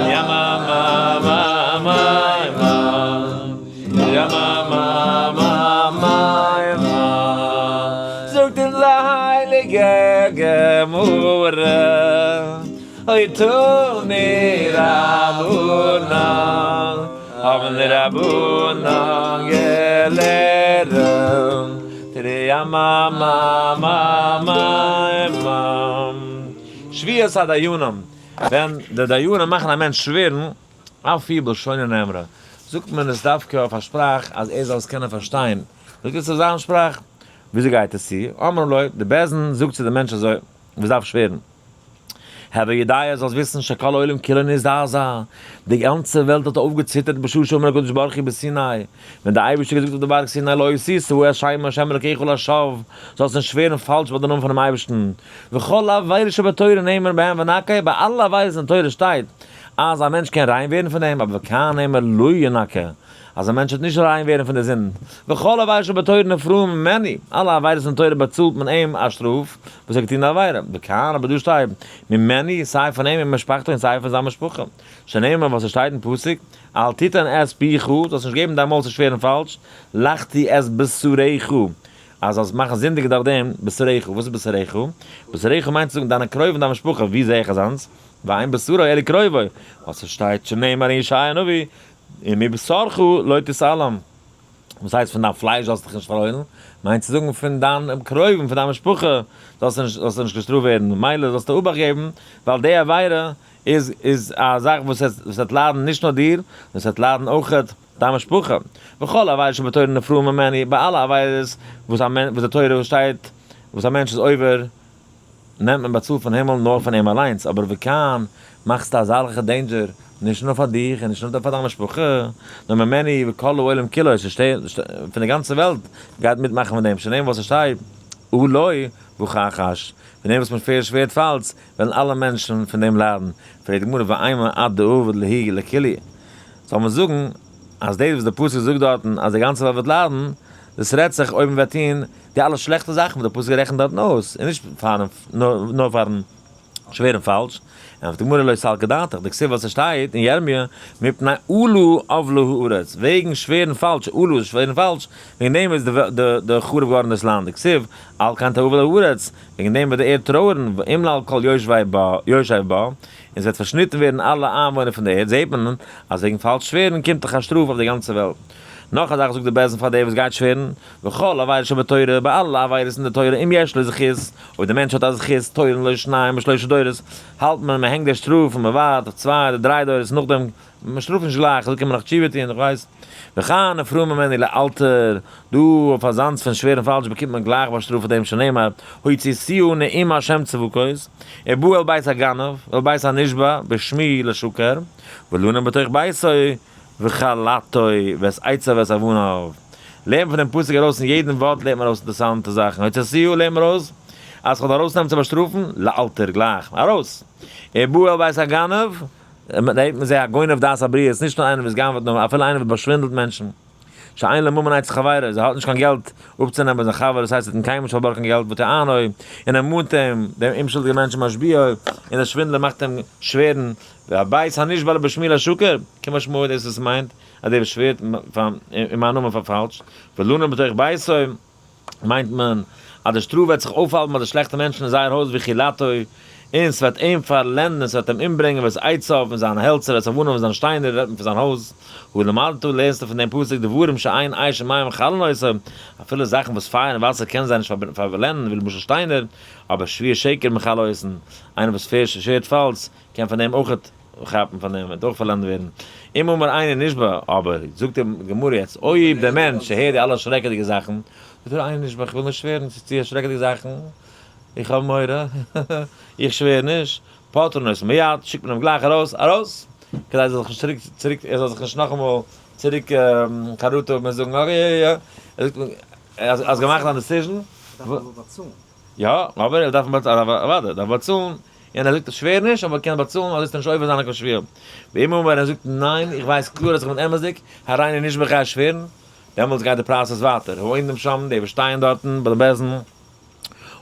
יא מא מא מא מא מא, יא מא מא מא מא מא, זאגט אונז די הייליגע גמרא, אוי תנו רבנן, האבן די רבנן געלערנט, תרי א מא מא מא מא מא. שבועת הדיינים, ווען די דיינים מאכן א מענטש שווערן, אף היא בלשונו נאמרה, זאגט מען עס דווקא אויף א שפראך אז ער זאל עס קענען פארשטיין, זאגט עס אויף זיין שפראך, וויאזוי גייט עס צו? אמרו לו, די בית דין זאגט צו די מענטש אזוי, וואס דארף שווערן. הוי יודע זאלסט וויסן שכל העולם כולו נזדעזע, די גאנצע וועלט האט אויפגעציטערט בשעה שאמר הקדוש ברוך הוא בסיני, ווען דער אייבערשטער האט געזאגט אויף די בארג סיני לא תשא את שם ה' אלקיך לשווא, זאלסט נישט שווערן פאלש ביי די נאמען פונעם אייבערשטן, וכל עבירות שבתורה נאמר בהם ונקה, ביי אלע עבירות אין תורה שטייט אז א מענטש קען ריין ווערן פון דעם, אבער וכאן נאמר לא ינקה, אז א מענטש וועט נישט ריין ווערן פון די זינד, וכל עבירה שבתורה נפרעים ממנו, אלע עבירות אין תורה באצאלט מען אים א שטראף וואס ער האט געטון די עבירה, וכאן אבער דא שטייט ממנו, סיי פון אים ומשפחתו און סיי פון זיין משפחה, שנאמר וואס עס שטייט אין פסוק, אל תתן את פיך, זאלסט נישט געבן דיין מויל צו שווערן פאלש, לחטיא את בשרך, אז זאלסט מאכן זינדיגן דורך דעם, בשרך, וואס איז בשרך? בשרך מיינט צו זאגן דיינע קרובים דיין משפחה, ווי זע איך אזאנס? ואין בשרו אלא קרובו, וואס עס שטייט שנאמר אין ישעיה הנביא, און מבשרך לא תתעלם, וואס הייסט פון דיין פלייש זאלסטו דיך נישט פארהוילן, מיינט צו זאגן פון דיין קרובים, פון דיין משפחה זאלסטו נישט זאלסטו נישט געשטראפט ווערן, מילא זאלסטו אבאכט געבן, ווייל די עבירה איז איז א זאך וואס וועט וואס וועט ליידן נישט נאר דיר, נאר עס וועט ליידן אויכעט דיין משפחה. וכל עבירה שבתורה נפרעים ממנו, ביי אלע עבירות וואס א מענטש וואס די תורה שטייט וואס א מענטש איז עובר, נעמט מען באצאלט פון הימל נאר פון אים אליינס, אבער וכאן מאכסטו אזאלכע danger נישט נאר פאר דיך און נישט נאר פאר דיין משפחה, נאר ממני וכל העולם כולו, פון די גאנצע וועלט גייט מיטמאכן פון דעם, שנאמר וואס עס שטייט, אולי וכחש, פון דעם וואס מען שווערט פאלש, וועלן אלע מענטשן פון דעם ליידן, פרעגט די גמרא ואימא עד דעביד להו לכולהו, זאל מען זאגן אז דאס וואס די פסוק זאגט דארטן אז די גאנצע וועלט וועט ליידן, דאס רעדט זיך אויב מען וועט טון די אלע שלעכטע זאכן וואס דער פסוק רעכנט דארטן אויס, און נישט פארן נאר פארן שווערן פאלש, ענטפערט די גמרא לא סלקא דעתך, דכתיב וואס עס שטייט אין ירמיה, מפני אלה אבלה הארץ, וועגן שווערן פאלש, אלה איז שווערן פאלש, וועגן דעם איז די חרוב געווארן דאס לאנד, דכתיב על כן תאבל הארץ, וועגן דעם וועט די ערד טרויערן, ואומלל כל יושבי בה, און עס וועט פארשניטן ווערן אלע איינוואוינער פון די ערד, זעט מען אז וועגן פאלש שווערן קומט דאך א שטראף אויף די גאנצע וועלט. נאך א זאך זאגט די בית דין פאר דער וואס גייט שווערן, וכל עבירה שבתורה, ביי אלע עבירות אין די תורה, אם יש לו זכות, אויב דער מענטש האט א זכות, תולין לו שניים ושלושה דורות, האלט מען, מען הענגט די שטראף און מען ווארט אויף צוויי אדער דריי דורות נאכדעם, מען שטראפט נישט גלייך, אזוי קען מען נאך תשובה טון, איך ווייס. וכאן נפרעין ממנו לאלתר, דא אויף אזאנס פון שווערן פאלש באקומט מען גלייך באשטראפט פאר דעם שנאמר, הוצאתיה נאום ה' צבקות, ובא אל בית הגנב, ואל בית הנשבע, בשמי לשקר, ולנום בתוך ביתו, וכלתו ואת עצה ואת אבניו. לערנט פון דעם פסוק ארויס אין יעדן ווארט לערנט מען ארויס אינטערעסאנטע זאכן. הוצאתיה לערנט מען ארויס אז כ'וועל ארויסנעמען צו באשטראפן, לאלתר, גלייך, ארויס. ובא אל בית הגנב, לערנט מען זיי א גונב דעת הבריות, נישט נאר איינער וואס גנב'עט נאר אפילו איינער וואס באשווינדלט מענטשן. שאין לו ממון אצל חברו, ער האט נישט קיין געלט אפצונעמען ביי זיין חבר, דאס הייסט ער האט אים קיינמאל נישט פארבארגט קיין געלט, וטענו, און ער מאנט אים, דעם אומשולדיגן מענטש משביעו, און דער שווינדלער מאכט אים שווערן, והבית הנשבע בשמי לשקר, כמשמעו דאס וואס מיינט אז דער וואס שווערט אין מיין נאמען פאר פאלש, ולנו בתוך ביתו, מיינט מען אז די שטראף וועט זיך אויפהאלטן ביי די שלעכטע מענטשן אין זייער הויז וכלתו, און ס'וועט אים פארלענדן און ס'וועט אים אומברענגען ואת עציו און זיינע העלצער ואת אבניו און זיינע שטיינער רעדט מען פון זיין הויז, הא למדת לערנסטו פון דעם פסוק דברים שאין אש ומים מכלין אותם, אפילו זאכן וואס פייער און וואסער קענען זיי נישט פארבלענדן ווי למשל שטיינער, אבער שבועת שקר מכלה אותן, איינער וואס שווערט פאלש קען פון דעם אויך כאפן פון דעם וועט אויך פארלענדט ווערן. אם אמר איני נשבע, אבער זאגט די גמרא יעצט, אויב דער מענטש הערט די אלע שרעקעדיגע זאכן, זאגט ער איני נשבע, איך וויל נישט שווערן, ס'איז צו שרעקעדיגע זאכן, איך האב מורא, איך שווער נישט, פוטרין אותו מיד, שיקט מען אים גלייך ארויס, ארויס! כדי ער זאל זיך נישט צוריק, צוריק, ער זאל זיך נישט נאכאמאל צוריק חרטה האבן און זאגן, okay, יא, יא, ער זאגט, האסט געמאכט דיין decision? דארף מען אבער באצאלן. יא, אבער ער דארף באצאלן, אוודאי, דארף באצאלן. יענער זאגט איך שווער נישט אבער קען באצאלן אזוי זאלסטו נישט עובר זיין אויף קיין שבועה. ואם אמר ער זאגט ניין איך ווייס קלאר אז איך בין אמת'דיג, הריני נשבע איך גיי שווערן, דעמאלטס גייט די process ווייטער, העומדים שם, די וואס שטייען דארטן ביי די בית דין,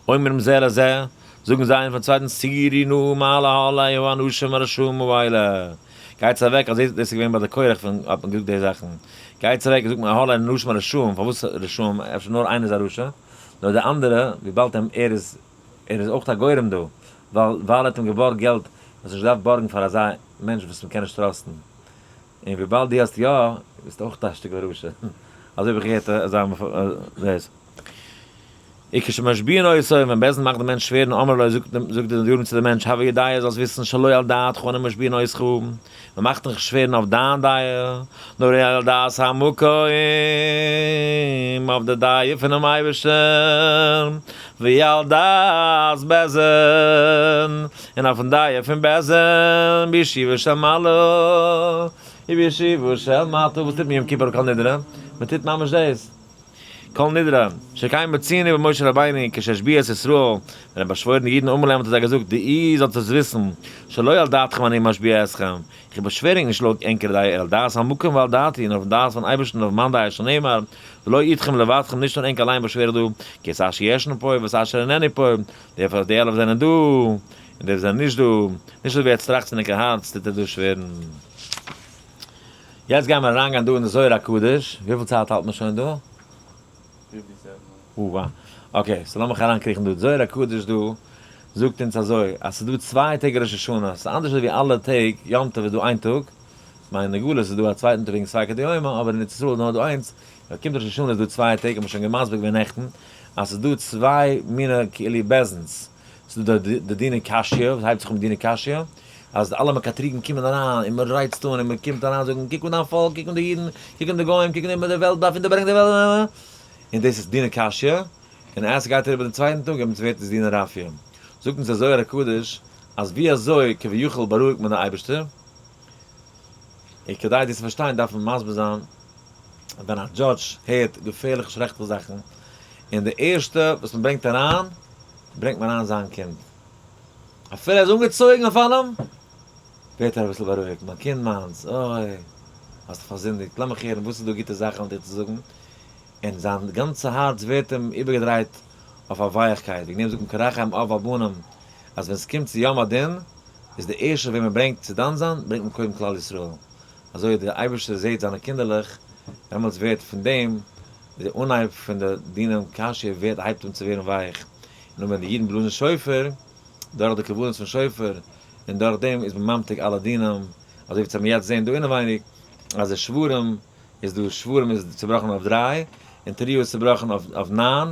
אומרים זה לזה, זאגן זיי איינער פארן צווייטן סורו נא מעל אהלי האנשים הרשעים האלה, גייטס אוועק, אזוי דאס איז געווען ביי די קורח פון האט מען געזאגט די זאכן, גייטס אוועק זאגט מען אהלי האנשים הרשעים, פארוואס רשעים, אפשר נאר איינער איז א רשע, נאר די אנדערע, וויבאלד ער איז ער איז אויך א גורם דא, ווייל ווייל ער האט אים געבארגט געלט, האסט נישט געדארפט בארגן פאר אזא מענטש וואס מען קען נישט trust ן, און וויבאלד דו האסט יא, ביסטו אויך א שטיקל רשע, אזוי האב איך געהערט אזא דאס. וכשמשביעין אותו, ווען בית דין מאכט דעם מענטש שווערן אמרו לו, זאגט זאגט דער דיין צו דעם מענטש, הוי יודע זאלסט וויסן שלא על דעתך אנו משביעין אותך, מען מאכט דיך שווערן אויף דיין דעה, נאר על דעת המקום, אויף די דעה פונעם אייבערשטן, ועל דעת בית דין, און אויפן דעה פון בית דין, בישיבה של מעלה ובישיבה של מטה, וואס טוט מען יום כיפור כל נדרי? מען טוט ממש דאס. כל נדרי, שכן מצינו במשה רבינו כשהשביע את ישראל, ווען ער האט באשוואוירן די אידן אמר להם האט ער זיי געזאגט, דעו זאלט עס וויסן, שלא על דעתכם אני משביע אתכם, איך באשווער ענק נישט לויט ענקער דעה, אלא על דעת המקום ועל דעתי, נאר אויפן דעת פון אייבערשטן און אויף מיין דעה, שנאמר, ולא אתכם לבדכם, נישט נאר ענק אליין באשווער איך דא, כי את אשר ישנו פה ואת אשר איננו פה, דערפאר אז די אלע וואס זענען דא, און די וואס זענען נישט דא, נישט אזוי ווי עטס טראכטס אין ענקער הארץ, טוט ער דא שווערן. יעצט גייען מיר אריינגיין דא אין די זוהר הקדוש, וויפיל צייט האלט מען שוין דא? אוה okay, so לאמיך אריינקריכן דא, די זוהר הקדוש דא זאגט אונז אזוי, אז ס'איז דא צוויי טעג ראש השנה, ס'איז אנדערש אזוי ווי אלע טעג, יום טוב איז דא איין טאג, כ'מיין אין גלות איז דא א צווייטן טאג וועגן ספיקא דיומא, אבער אין ארץ ישראל איז נאר דא איינס, ווען קומט ראש השנה איז דא צוויי טעג, האט מען שוין געמסביר געווען נעכטן, אז ס'איז דא צוויי מיני כאילו בית דין'ס, ס'איז דא די דינא קשיא, וואס הייבט זיך אן מיט דינא קשיא, אז אלע מקטריגים קומען אריין און מען רייצט אן און מען קומט אריין זאגן קוק אן דיין פאלק, קוק אן די אידן, קוק אן די גוים, קוק אן די וועלט דארף אונטערברענגען די וועלט, און דאס איז דינא קשיא, און אז ס'גייט אריבער דעם צווייטן טאג דעמאלטס ווערט עס דינא רפיא. זאגט אונז דער זוהר הקדוש אז ווי אזוי כביכול בארואיגט מען די אייבערשטער, און כדי דאס צו פארשטיין דארף מען מסביר זיין ווען א judge הערט געפערליכע שרעקליכע זאכן, און די ערשטע וואס מען ברענגט אריין, ברענגט מען אריין זיין קינד. אפילו ער איז אנגעצויגן אויף אלעם, ווערט ער אביסל בארואיגט, מיין קינד מיינס, אוי, האסט דיך פארזינדיגט, לאמיך הערן וואס איז דא גוטע זאכן אויף דיר צו זאגן, און זיין גאנצע הארץ ווערט אים איבערגעדרייט אויף א ווייעכקייט, וועגן דעם זאגט מען כרחם אב על בנים, אז ווען עס קומט צו יום הדין, איז די ערשטע וועם מען ברענגט צו דן זיין, ברענגט מען קודם כלל ישראל, אזוי דער אייבערשטער זעט זיינע קינדערלעך, דעמאלטס ווערט פון דעם די אנהייב פון די דינים קשיא ווערט הייבט אן צו ווערן ווייך, און ווען די אידן בלאזן שופר, דורך די כוונות פון שופר, און דורך דעם איז מען ממתיק אלע דינים, אזוי ווי צו יעצט זען דא אינעווייניג, אז די שברים איז דא שברים איז צובראכן אויף דריי, און תרועה איז צובראכן אויף ניין,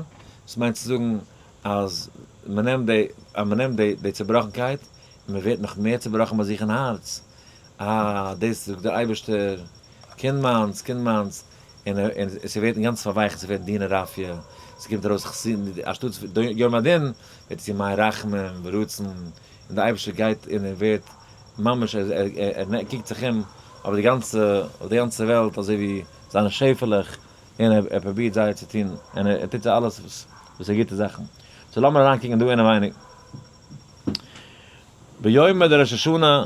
דאס מיינט צו זאגן אז מען נעמט די אז מען נעמט די די צובראכנקייט, און מען ווערט נאך מער צובראכן ביי זיך אין הארץ, אה דאס זאגט דער אייבערשטער, קינד מיינס, קינד מיינס, און און ס'ווערט אינגאנצן פארווייכט, ס'ווערט דינא רפיא, ס'קומט ארויס חסידים, אנשטאט יום הדין ווערט עס ימי רחמים ורצון, און דער אייבערשטער גייט און ער ווערט ממש ער ער קוקט זיך אום אויף די גאנצע אויף די גאנצע וועלט אזוי ווי זיינע שעפעלעך, און ער פרובירט זיי צו טון, און ער טוט זיי אלעס וואס איז גוטע זאכן. so לאמיר אריינקוקן דא אינעווייניג. ביומא דראש השנה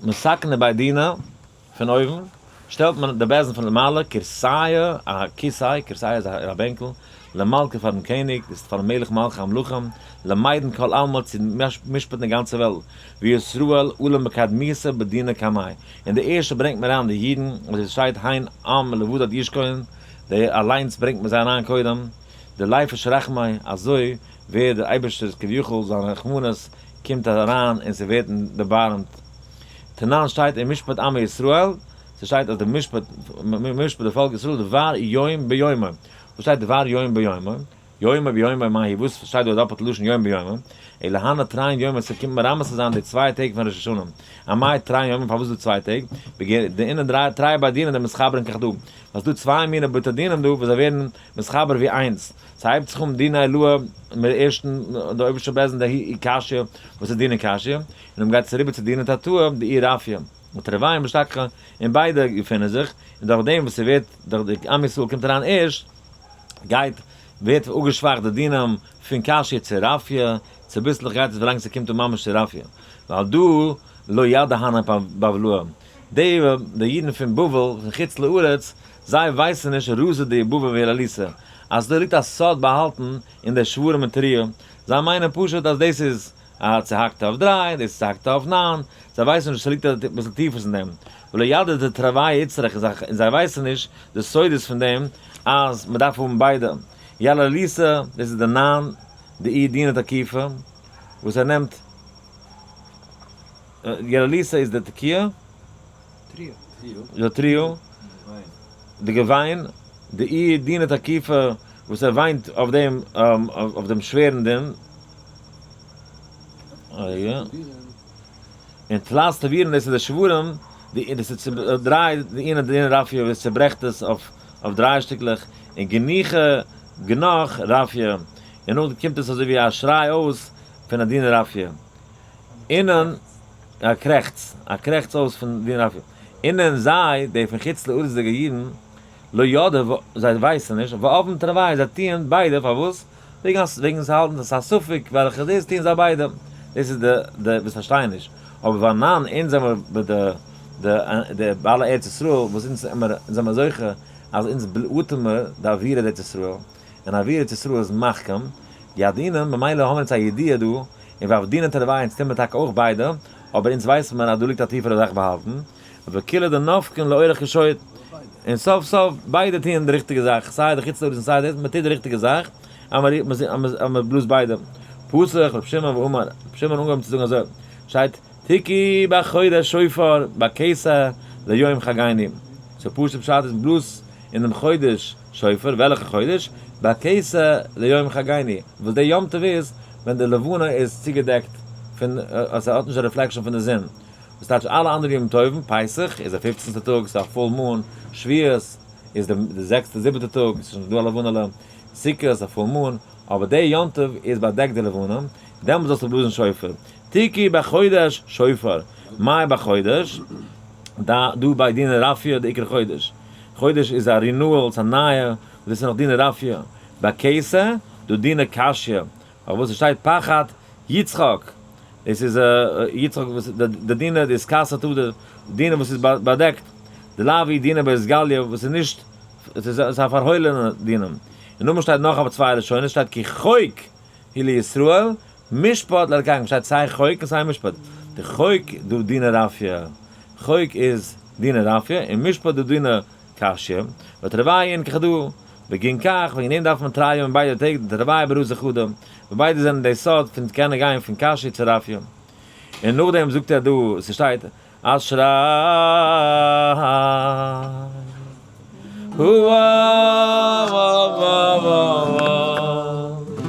מתקני בי דינא, פון אויבן שטעלט מען די בית דין פון למעלה, כורסיא, א כסא, כורסיא איז א בענקל, למלכא פארן קעניג, דאס איז פארן מלך מלכי המלכים, למידן כל עלמא צו משפט'ן די גאנצע וועלט, וישראל עלין בקדמיתא בדינא קמיה, און די ערשטע ברענגט מען אריין די אידן, אזוי ווי ס'שטייט הן עם לבדד ישכון, די אליינס ברענגט מען זיי אריין קודם, דליפש רחמיה, אזוי ווערט דער אייבערשטער'ס כביכול זיין רחמנות קומט אריין און ס'ווערט דערבארעמט. תנן שטייט אין משפט עמו ישראל, ס'שטייט אז די משפט משפט די פאלק ישראל דבר יום ביומו, וואס שטייט דבר יום ביומו? יומו ביומו מאי היא, וואס שטייט דא א דאפעלטע לשון יום ביומו? אלא הני תרין יומי ס'קומט מרמז צו זיין די צוויי טעג פון ראש השנה, אמאי תרין יומי פארוואס דא צוויי טעג? בגין דאינון תרי בי דינא דמתחברין כחדא, ווייל ס'דא צוויי מיני בתי דינים דא וואס זיי ווערן מתחבר ווי איינס, ס'הייבט זיך אן דינא עילאה מיט די ערשטן די אויבערשטע בית דין דהאי קשיא וואס איז דינא קשיא, און דאן גייט עס אריבער צו דינא תתאה דאי רפיא, ותרוייהו משתכחי, און ביידע געפינען זיך, און דורך דעם וואס ס'ווערט דורך די עם ישראל קומט אריין ערשט, גייט ווערט אפגעשוואכט די דינים פון קשיא צו רפיא. צוביסלעך גייט עס ווילאנג ס'קומט אן ממש צו רפיה. ווייל דא לא ידע הני בבלאה. די די אידן פון בבל, פון חוץ לארץ, זיי ווייסן נישט רזא דיבבא ויעלליתא, אז דא ליגט א סוד באהאלטן אין די שברים און תרועה. זיי מיינען פשוט אז דאס איז א צוהאקטע אויף דריי, דאס איז צוהאקטע אויף ניין, זיי ווייסן נישט ס'ליגט אביסל טיפערס אין דעם. ולא ידע דתרוייהו איצטריך, און זיי ווייסן נישט די סודות פון דעם אז מ'דארף האבן ביידע. יעלליתא, דאס איז די ניין, די אי דינא תקיפא, וואס ער נעמט, יעלליתא איז די תקיעה, די תריעה, די געוויין, די אי דינא תקיפא וואס ער וויינט אויף דעם, אויף דעם שווערן דין, און תלת תבירין דאס איז די שברים, דאס איז דריי, די אינא דינא רפיא וואס צעברעכט עס אויף דריי שטיקלעך, און גניחה גנח רפיא, און נאכדעם קומט עס אזוי ווי א שריי אויס פון א דינא רפיא. אינען, א קרעכץ, א קרעכץ אויס פון דינא רפיא. אינען זיי, די פון חוץ לארצ'דיגע אידן, לא ידעו, זיי ווייסן נישט, ואבן תרוייהו, זיי טוען ביידע, פארוואס? וועגן וועגן זיי האלטן אז ס'איז א ספק וועלכע דאס טוען זיי ביידע, דאס איז די די וואס פארשטייען נישט, אבער ואנן אונז זעמער די די די בעלי ארץ ישראל וואס אונז זעמער אונז זעמער זוכה אז אונז אטעמען די אוויר ארץ ישראל, און אוויר ארץ ישראל איז מחכים, ידעינן, ממילא האבן אונז א ידיעה דא, און ועבדינן תרוייהו אונז טוען מיר טאקע אויך ביידע, אבער אונז ווייסן מיר אז דא ליגט א טיפערע זאך באהאלטן, וכולהו דנפקין לאורח כשוט, און סוף סוף ביידע טוען די ריכטיגע זאך, סיי די חוץ לארץ און סיי דאס, מען טוט די ריכטיגע זאך, אז מען בלאזט ביידע. פתח ר' שמעון ואמר, ר' שמעון אנגעהויבן צו זאגן אזוי, שטייט תקעו בחודש שופר בכסה ליום חגנו, סאו פשוט פשט איז בלאז אינעם חודש שופר, וועלכע חודש? בכסה ליום חגנו, וואס די יום טוב איז ווען די לבנה איז צוגעדעקט פון, אז ס'האט נישט א reflection פון די זון. וואס טייטש אלע אנדערע ימים טובים, פסח איז די פופצנטע טאג, ס'איז א full moon, שבועות איז די זעקסטע זיבעטע טאג, ס'איז שוין דא א לבנה'לע, סוכות איז א full moon, אבער די יום טוב איז באדעקט די לבנה, דעמאלטס זאלסטו בלאזן שופר, תקעו בחודש שופר, מאי בחודש, דא ביי דינא רפיא די עיקר חודש, חודש איז א renewal, ס'איז א נייע, וואס דאס איז נאך דינא רפיא, בכסה, דא דינא קשיא, פארוואס עס שטייט פחד יצחק, דאס איז יצחק וואס די דינא די אתכסיא תדיר, דינא וואס איז באדעקט, דלאו דינא באתגליא וואס איז נישט, עס איז א פארהוילענע דינא, און נאכדעם שטייט נאך אויף צוויי לשונות, שטייט כי חוק הוא לישראל משפט לאלקיכם, שטייט סיי חוק און סיי משפט, די חוק דא דינא רפיא, חוק איז דינא רפיא און משפט דא דינא קשיא, ותרוייהו כחדא, בגין כך, וועגן דעם דארף מען תרי ימים ביידע טעג, דתרוייהו ברזא חדא, ווייל ביידע זענען די סוד פון קענען גיין פון קשיא צו רפיא. און נאכדעם זאגט ער דא, ס'שטייט, אשרי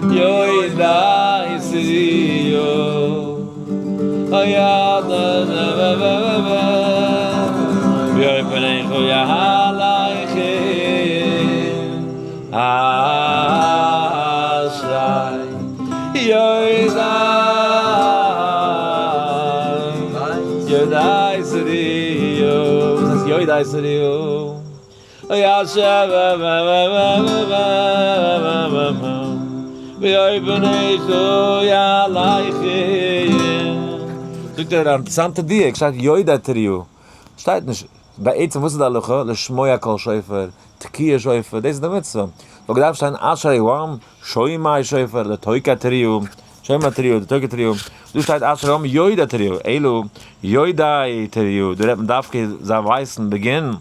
יודעי תרועה באור פניך יהלכון אשרי יודעי תרועה וואס הייסט יודעי תרועה? זאגט ער א אינטערעסאנטע דיוק, שטייט יודעי תרועה, שטייט נישט, בעצם וואס איז די הלכה? לשמוע קול שופר, תקיעת שופר, דאס איז די מצוה, וואלט געדארפט שטיין אשרי העם שומעי שופר, לתוקעי תרועה, שומע תרועה, לתוקעי תרועה, דא שטייט אשרי העם יודעי תרועה, אלא יודעי תרועה, דא רעדט מען דווקא זיי ווייסן בגין.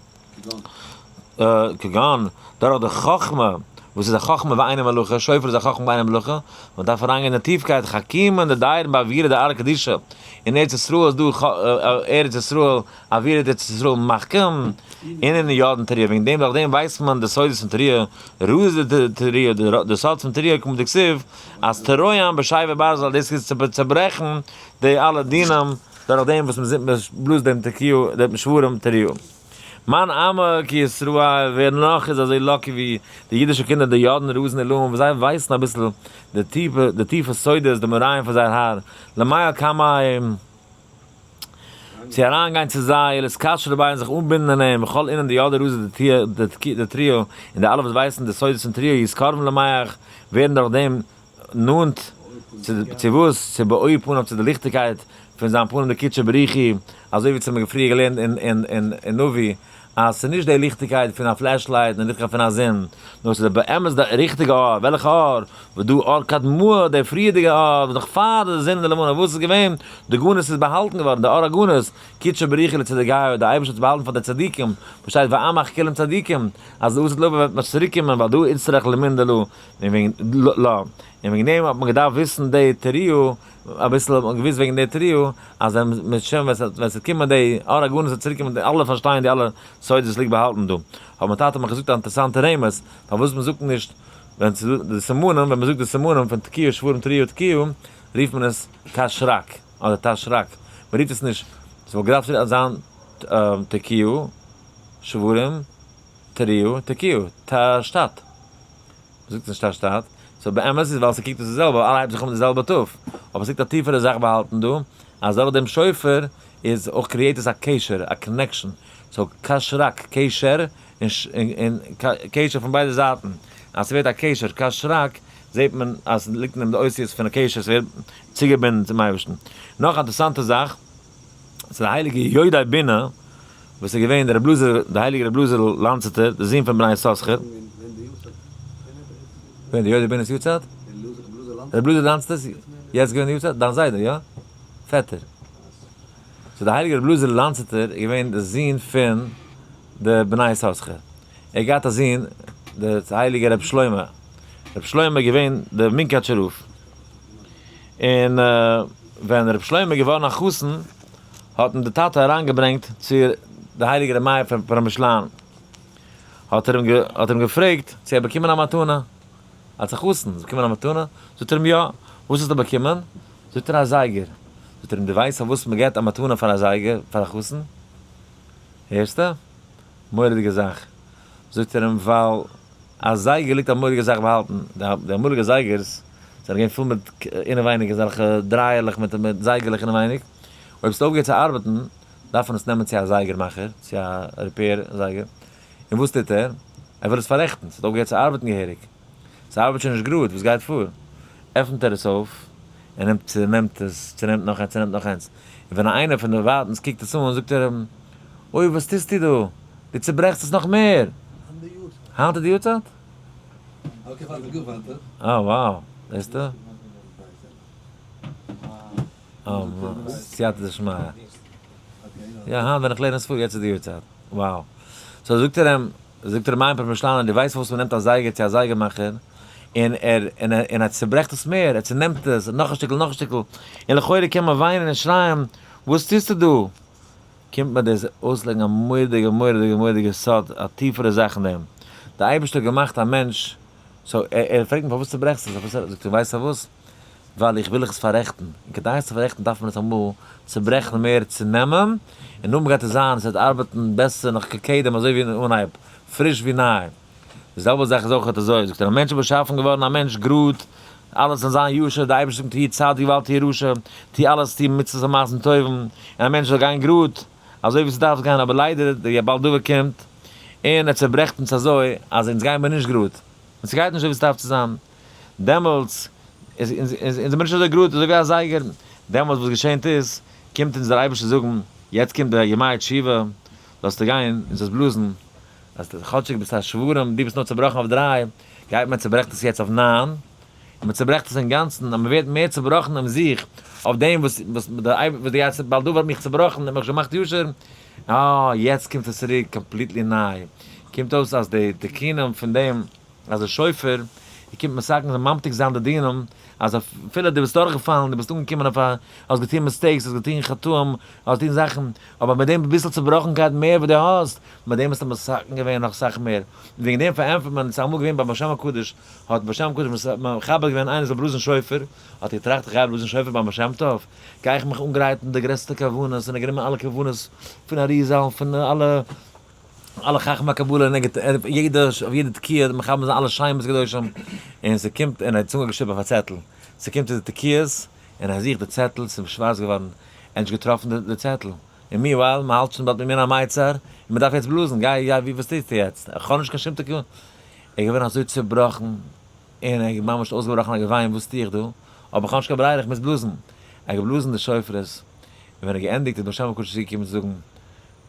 כגון, דורך די חכמה, וואס איז א חכמה ואינה מלאכה, שופר איז א חכמה ואינה מלאכה, מען דארף אריינגיין אין די טיפקייט, חכימין דדיירין באווירא דארעא קדישא, אין ארץ ישראל איז דא ארץ ישראל, אווירא דארץ ישראל מחכים, אינון יודעין תרועה, וועגן דעם דורך דעם ווייסט מען די סודות פון תרועה, רזא דתרועה, די סוד פון תרועה כמדכתיב, אז תרועם בשבר ברזל, דאס איז צו צעברעכן די אלע דינים, דורך דעם וואס מען בלאזט דעם תקיעה, דעם שברים תרועה. מאן עמך ישראל, ווער נאך איז אזוי lucky ווי די אידישע קינדער די ידעין רזין עילאין וואס זיי ווייסן אביסל די טיפע די טיפע סודות די מראים פון זייער האר למיעל קמייהו צו אריין גיין צו זיי ולאתקשרא ביה און זיך אנבינדן אין אים וכל אינון דידעי רזא דתרועה און די אלע וואס ווייסן די סודות פון תרועה יתקרבון למיעך ווערן דורך דעם נאנט. צו וואס? צו באור פניו צו די ליכטיגקייט פון זיין פנים דקודשא בריך הוא, אזוי ווי צו האבן פריער געלערנט אין נביא, אז ס'איז נישט די ליכטיגקייט פון א flashlight און די ליכטיגקייט פון א זון, נאר ס'איז די באמת די ריכטיגע אור, וועלכע אור? ודא אור קדמאה, די פריערדיגע אור, וואס נאך פאר די זון און די לבנה, וואס איז געווען? די גנות איז באהאלטן געווארן, די אור הגנוז, קודשא בריך הוא לצדיקייא, די אייבערשטער האט עס באהאלטן פאר די צדיקים, וואס שטייט ועמך כולם צדיקים, אז לעתיד לבא וועט מען צוריק קומען, ווייל דא איצטריך למינדלא, און וועגן ל, און וועגן דעם האט מען געדארפט וויסן די תרועה, אביסל האט מען געוואוסט וועגן די תרועה, אז ווען מיט שם ווען ס'וועט קומען די אור הגנוז וועט צוריק קומען אלע פארשטיין די אלע סודות וואס ליגט באהאלטן דא. האט מיין טאטע מיך געזאגט א אינטערעסאנטע רמז, פארוואס מען זאגט נישט ווען ס'איז דא די סימנים, ווען מען זאגט די סימנים פון תקיעה שברים תרועה תקיעה, רופט מען עס תשרק אדער תשרק, מען רופט עס נישט, ס'וואלט געדארפט זיין תקיעה שברים תרועה תקיעה, תשתת. מ'זאגט נישט תשתת, so באמת איז ווייל ס'קוקט אויס די זעלבע, ווייל אלע הייבן זיך אן מיט די זעלבע ת', אבער ס'ליגט א טיפערע זאך באהאלטן דא, אז דורך דעם שופר איז אויך create עס א קשר, א connection, so קשרק, קשר, און קשר פון ביידע זייטן, אז ס'ווערט א קשר, קשרק, זעט מען אז ס'ליגט אין דעם די אותיות פון א קשר, ס'ווערט צוגעבינדן צום אייבערשטן. נאך א אינטערעסאנטע זאך, ס'איז די הייליגע יודעי בינה, וואס איז געווען דער רבי אלעזר, דער הייליגער רבי אלעזר'ל לאנצוטער, דער זון פון בני יששכר. ווען די יודעי בינה'ס יארצייט? רבי אלעזר לאנצוטער איז יעצט געווען די יארצייט? דיין זיידע, יא? פעטער. so דער הייליגער רבי אלעזר'ל לאנצוטער איז געווען דער זון פון די בני יששכר. ער האט געהאט א זון, דער הייליגער רבי שלמה. רבי שלמה איז געווען דער מונקאטשער רב. און ווען רבי שלמה איז געווארן א חתן, האט אים די טאטע אריינגעברענגט צו די הייליגע רבי מאיר פון פרעמישלאן, האט ער אים האט אים געפרעגט צו ער האט באקומען א מתנה, אלס א חתן, האסט באקומען א מתנה? זאגט ער אים יא, וואס האסטו באקומען? זאגט ער א זייגער, זאגט ער אים דו ווייסט פארוואס מען געבט א מתנה פאר א זייגער פאר א חתן? הערסטו? מורא'דיגע זאך, זאגט ער אים ווייל א זייגער ליגט א מורא'דיגע זאך באהאלטן, די אמאליגע זייגערס זענען געווען פול מיט אינעווייניג אזעלכע דרייערלעך מיט זייגערלעך אינעווייניג, אויב ס'האט אויפגעהערט צו ארבעטן דארף מען עס נעמען צו א זייגער מאכער, צו א repair זייגער, און וואס טוט ער? ער וויל עס פאררעכטן, ס'האט אויפגעהערט צו ארבעטן געהעריג, ס'ארבעט שוין נישט גראד, וואס גייט פאר? עפנט ער עס אויף, און נעמט צונעמט עס, צונעמט נאך איינס, צונעמט נאך איינס, און ווען איינער פון דערווייטנס קוקט עס אן זאגט ער אים, אוי וואס טוסטו דא? דו צוברעכסט עס נאך מער! היינט איז די יארצייט? אה wow, זעסטו? אה סייעתא דשמיא. יא היינט ווען איך לערן עס פאר יעצט איז די יארצייט. wow. so זאגט ער אים, זאגט ר' מאיר פרעמישלאנער דו ווייסט פארוואס מ'נעמט א זייגער צו א זייגער מאכער און ער און ער און ער צוברעכט עס מער, ער צונעמט עס, נאך א שטיקל נאך א שטיקל, און לכאורה קען מען וויינען און שרייען וואס טוסטו דא? קומט מען דאס אויסלייגן א מורא'דיגע מורא'דיגע מורא'דיגע סוד, א טיפערע זאך אין דעם. דער אייבערשטער האט געמאכט א מענטש, so ער פרעגט אים פארוואס צוברעכסטו עס, זאגט ער ווייסט פארוואס? ווייל איך וויל עס פאררעכטן, און כדי עס צו פאררעכטן דארף מען עס אמאל צוברעכן מער צונעמען, און נאכדעם גייט עס זיין, עס וועט ארבעטן בעסער נאך כקדם אזוי ווי אין אנהייב, פריש ווי ניי. די זעלבע זאך איז אויך אזוי, זאגט ער, א מענטש איז באשאפן געווארן א מענטש גראד, אלעס זאל זיין ישר, די אייבערשטער זאגט תהי' צדיק ואל תהי' רשע, טו אלעס, טו מצוות און מעשים טובים, און א מענטש זאל גיין גראד, אזוי ווי ס'דארף גיין, אבער ליידער דער בעל דבר קומט און ער צעברעכט אונז אזוי אז אונז גייען מיר נישט גראד, און ס'גייט נישט אזוי ווי ס'דארף צו זיין, דעמאלטס איז אונז זעמיר נישט אזוי גראד אזוי ווי א זייגער, דעמאלטס וואס געשענט איז, קומט אונז דער אייבערשטער זאגן, יעצט קומט די ימי תשובה, זאלסטו גיין און זאלסט בלאזן, אז כאטשיג ביסט א שברים, דו ביסט נאר צובראכן אויף דריי, גייט מען צוברעכט עס יעצט אויף ניין, און מען צוברעכט עס אינגאנצן, אז מען ווערט מער צובראכן אין זיך, אויף דעם וואס וואס די יצר בעל דבר האט מיך צובראכן און מיך געמאכט ישר, אה, יעצט קומט עס צוריק completely ניי. קומט אויס אז די תיקונים פון דעם אז די שופר קומט מתקן זיין ממתיק זיין די דינים, אז אפילו דו ביסט דורכגעפאלן, דו ביסט אנגעקומען אויף א, האסט געטון mistakes, האסט געטון חטאים, האסט געטון זאכן, אבער מיט דעם ביסל צובראכנקייט מער וואס דו האסט, מיט דעם האסטו מתקן געווען נאך סאך מער. און וועגן דעם פארענטפערט מען, ס'איז אמאל געווען ביים בעל שם הקדוש, האט בעל שם הקדוש מכבד געווען איינער זאל בלאזן שופר, האט ער געטראכט איך גיי בלאזן שופר ביים בעל שם טוב, גיי איך מיך אנגרייטן די גרעסטע כוונות, און ער גענומען אלע כוונות פון אריז"ל און פון אלע אלע חכמי הקבלה נגד יעדע אויף יעדע תקיעה מכוון זיין אלע שמות קדושים, און ס'קומט און ער האט עס אנגעשריבן אויף א צעטל, ס'קומט צו די תקיעות און ער זוכט די צעטל, ס'איז שווארץ געווארן, ער האט נישט געטראפן די צעטל, און meanwhile מ'האלט שוין באלד בימי המיצר, און מ'דארף יעצט בלאזן, גיי גיי ווי וואס טוסטו יעצט, איך האב נישט קיין שום תקוה, ער איז געווען אזוי צובראכן, און ער האט ממש אויסגעבראכן א געוויין וואס טו איך דא? אבער איך האב נישט קיין ברירה, איך מוז בלאזן. ער האט געבלאזן די שופרות, און ווען ער האט געענדיגט איז בעל שם הקדוש צוגעקומען צו זאגן,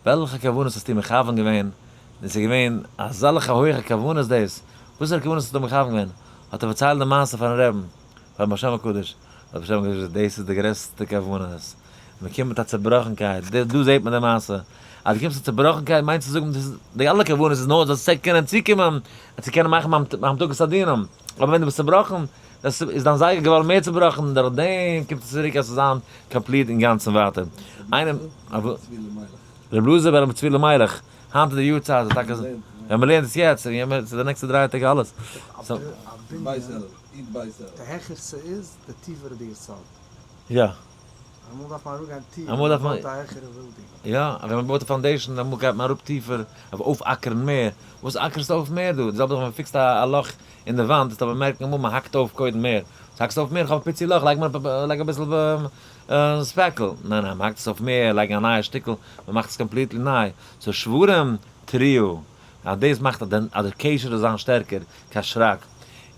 וועלכע כוונות האסטו מכוון געווען? און ס'איז געווען אזעלכע הויכע כוונות דאס, וואסערע כוונות האסטו מכוון געווען? האט ער פארציילט די מעשה פארן רעבן, פארן בעל שם הקדוש, האט בעל שם הקדוש געזאגט, דאס איז די גרעסטע כוונות, מען קומט מיט א צעבראכנקייט, דא זעט מען די מעשה, אז דו קומסט מיט צעבראכנקייט מיינט צו זאגן דאס איז, די אלע כוונות איז נאר זאלסט קענען צוקומען צו קענען מאכן המתקת הדינים, אבער ווען דו ביסט צעבראכן, דאס איז דיין זייגער געווארן מער צעבראכן, דורך דעם קומט עס צוריק אז ס'זאל זיין complete אינגאנצן ווייטער. איינער, ר' אלעזר בן רבי צבי אלימלך, היינט איז די יארצייט, ס'איז טאקע, ווען מ'לערנט עס יעצט, ס'איז די נעקסטע דריי טעג אלעס. די העכער ס'איז, די טיפער איז די יסוד. יא. אמאל דארף מען אראפגיין טיף ווען מען בויט א העכערע בילדינג. יא, ווען מען בויט א foundation אמאל גייט מען אראפ טיפער, אויף אויפאקערן מער. וואס אקערסטו אויף מער דא? די זעלבע זאך ווען מען fix ט א לאך אין די וואנט, וועסטו באמערקן אמאל מען האקט אויף קודם מער. וואס האקסטו אויף מער? איך האב א פיצי לאך, לייג מיר לייג אביסל spackle. ניין ניין, מען האקט עס אויף מער, לייגן א נייע שטיקל, מען מאכט עס completely ניי. so שברים תרועה, אז דאס מאכט אז די קשר זאל זיין שטערקער, כשרק.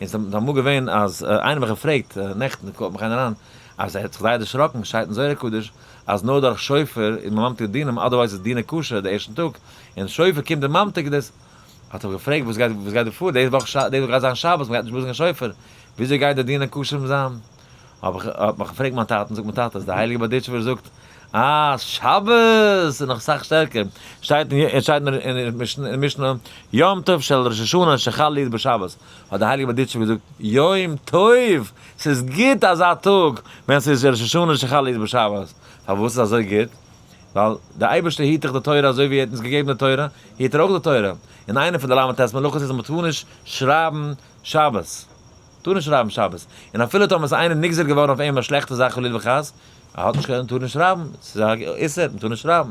און ס'איז אמאל געווען אז איינער האט מיך געפרעגט נעכטן, call ט מיך איינער אריין, אז ער האט זיך זייער דערשראקן, שטייט אין זוהר הקדוש אז נאר דורך שופר איז מען ממתיק די דינים, otherwise איז דינא קשה די ערשטן טאג, און שופר קומט און ממתיק דאס. האט ער געפרעגט וואס גייט וואס גייט דא פאר, די וואך די וואך גייט זיין שבת, מ'גייט נישט בלאזן קיין שופר, וויאזוי גייט די דינא קשה זיין? האב איך האט מיך געפרעגט מיין טאטן, זאגט מיין טאטע אז די הייליגע בארדיטשובער זאגט אז שבת איז נאך אסאך שטערקער, שטייט אין שטייט אין משנה יום טוב של ראש השנה שחל להיות בשבת, האט די הייליגע בארדיטשובער געזאגט יום טוב, ס'איז גוט אזא טאג ווען ס'איז ראש השנה שחל להיות בשבת, פארוואס איז אזוי גוט? ווייל די אייבערשטער היט דאך די תורה אזוי ווי ער האט אונז געגעבן די תורה, היט ער אויך די תורה, און איינע פון די ל"ט מלאכות איז אז מ'טאר נישט שרייבן שבת. טאר נישט שרייבן שבת, און אפילו טאמער איז איינער נגזר געווארן אויף אים א שלעכטע זאך חלילה וחס, ער האט נישט קיין טאר נישט שרייבן, ס'איז א איסור, מ'טאר נישט שרייבן.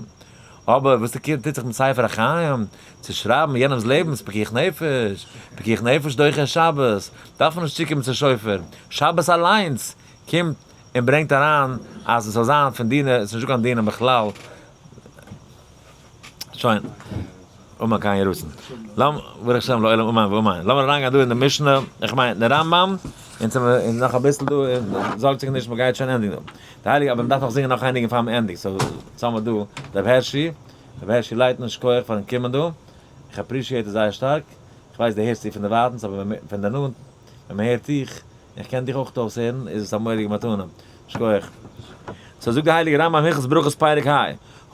אבער וואס טוט זיך מיט ספר החיים, צו שרייבן יענעמ'ס לעבן איז פיקוח נפש, פיקוח נפש דוחה שבת, דארף מען נישט צוקומען צו שופר, שבת אליינס קומט און ברענגט אריין אז עס זאל זיין פון דינא, עס איז נישטא קיין דינא בכלל. שוין. אמן כן יהי רצון. ברוך השם לעולם אמן ואמן. לאמיר אריינגיין דא אין די משנה, איך מיין די רמב"ם, און צו און נאך אביסל דא, און זארגט זיך נישט, מ'גייט שוין ענדיגן דא. די הייליגע, אבער מ'דארף נאך זינגען נאך איין ניגון פאר מ'ענדיגט, so צאמער דא, ר' הערשי, ר' הערשי לייטנער שכוח פארן קומען דא, איך appreciate עס זייער שטארק, איך ווייס דו הערסט צו פון דערווייטנס אבער פון דער נאנט, ווען מ'הערט דיך, איך קען דיך אויך אויסהערן, איז עס א מורא'דיגע מתנה. שכוח. so זאגט די הייליגע רמב"ם הלכות ברכות פרק ה,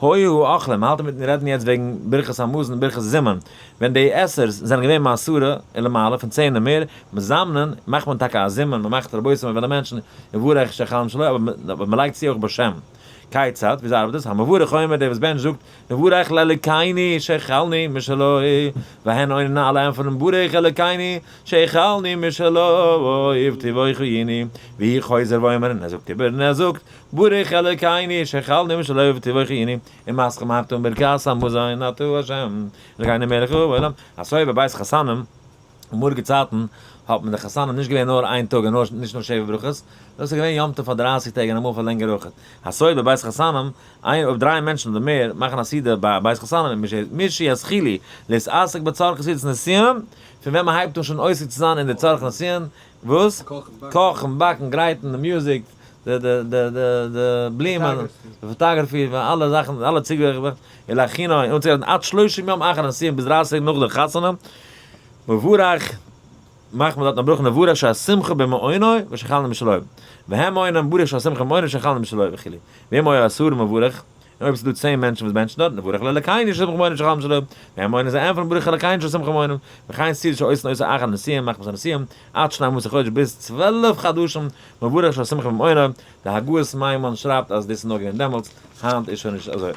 היו האוכלים, מ'האלט אינמיטן רעדן יעצט וועגן ברכת המזון און ברכת זימון, ווען די עסערס זענען געווען מעשרה ולמעלה, פון 10 און מער, מזמנין, מאכט מען טאקע א זימון, מ'מאכט רבותי מ'וויל די מענטשן, יברך שהחלם שלו, אבער מ'לייגט צו אויך בשם. כיצד, וויאזוי ארבעט עס? המברך אומר, דער וואס בענטשט זאגט, נברך לאלוקינו שהאכלנו משלו, והן עונין אלע ענטפערן ברוך אלוקינו שהאכלנו משלו ובטובו חיינו, והוא חוזר ואומר און ער זאגט איבער און ער זאגט ברוך אלוקינו שהאכלנו משלו ובטובו חיינו, ומתחיל מ'הייבט אן ברכת המזון אתה ה' אלוקינו מלך העולם, הסוב בבית חתנים. אמאליגע צייטן האט מען די חתנים נישט געווען נאר איין טאג און נישט נאר שבע ברכות, דאס איז געווען יום טוב פאר 30 טעג און אמאל פאר לענגער אויך. הסוד בבית חתנים, איין אויב דריי מענטשן אדער מער מאכן א סעודה ביי א בית חתנים משיתחילו להתעסק בצרכי סעודת נישואין, פון ווען מען הייבט אן שוין עוסק צו זיין אין די צרכי נישואין, וואס? קאכן, באקן, גרייטן די מוזיק, די די די די די בלומען, די photography, אלע זאכן, אלע צוגעהער, ולהכינו, און אנצוגרייטן עד 30 יום אחר הנישואין ביז 30 נאך די חתונה, מברך, מאכט מען דארט א ברכה נברך שהשמחה במעונו ושאכלנו משלו, והם עונים ברוך שהשמחה במעונו ושאכלנו משלו וכו', ואם היו עשרה מברך, און אויב עס איז דא 10 מענטשן וואס בענטשן דארט, נברך לאלקינו שהשמחה במעונו ושאכלנו משלו, והם עונים זיי ענטפערן ברוך אלקינו שהשמחה במעונו, וכן סעודה שעושין אותה אחר הנישואין מאכט מען נישואין, עד 12 חודש ביז 12 חדשים, מברך שהשמחה במעונו, די הגהות מיימון שרייבט אז דאס איז נאר געווען דעמאלטס, היינט איז שוין נישט אזוי.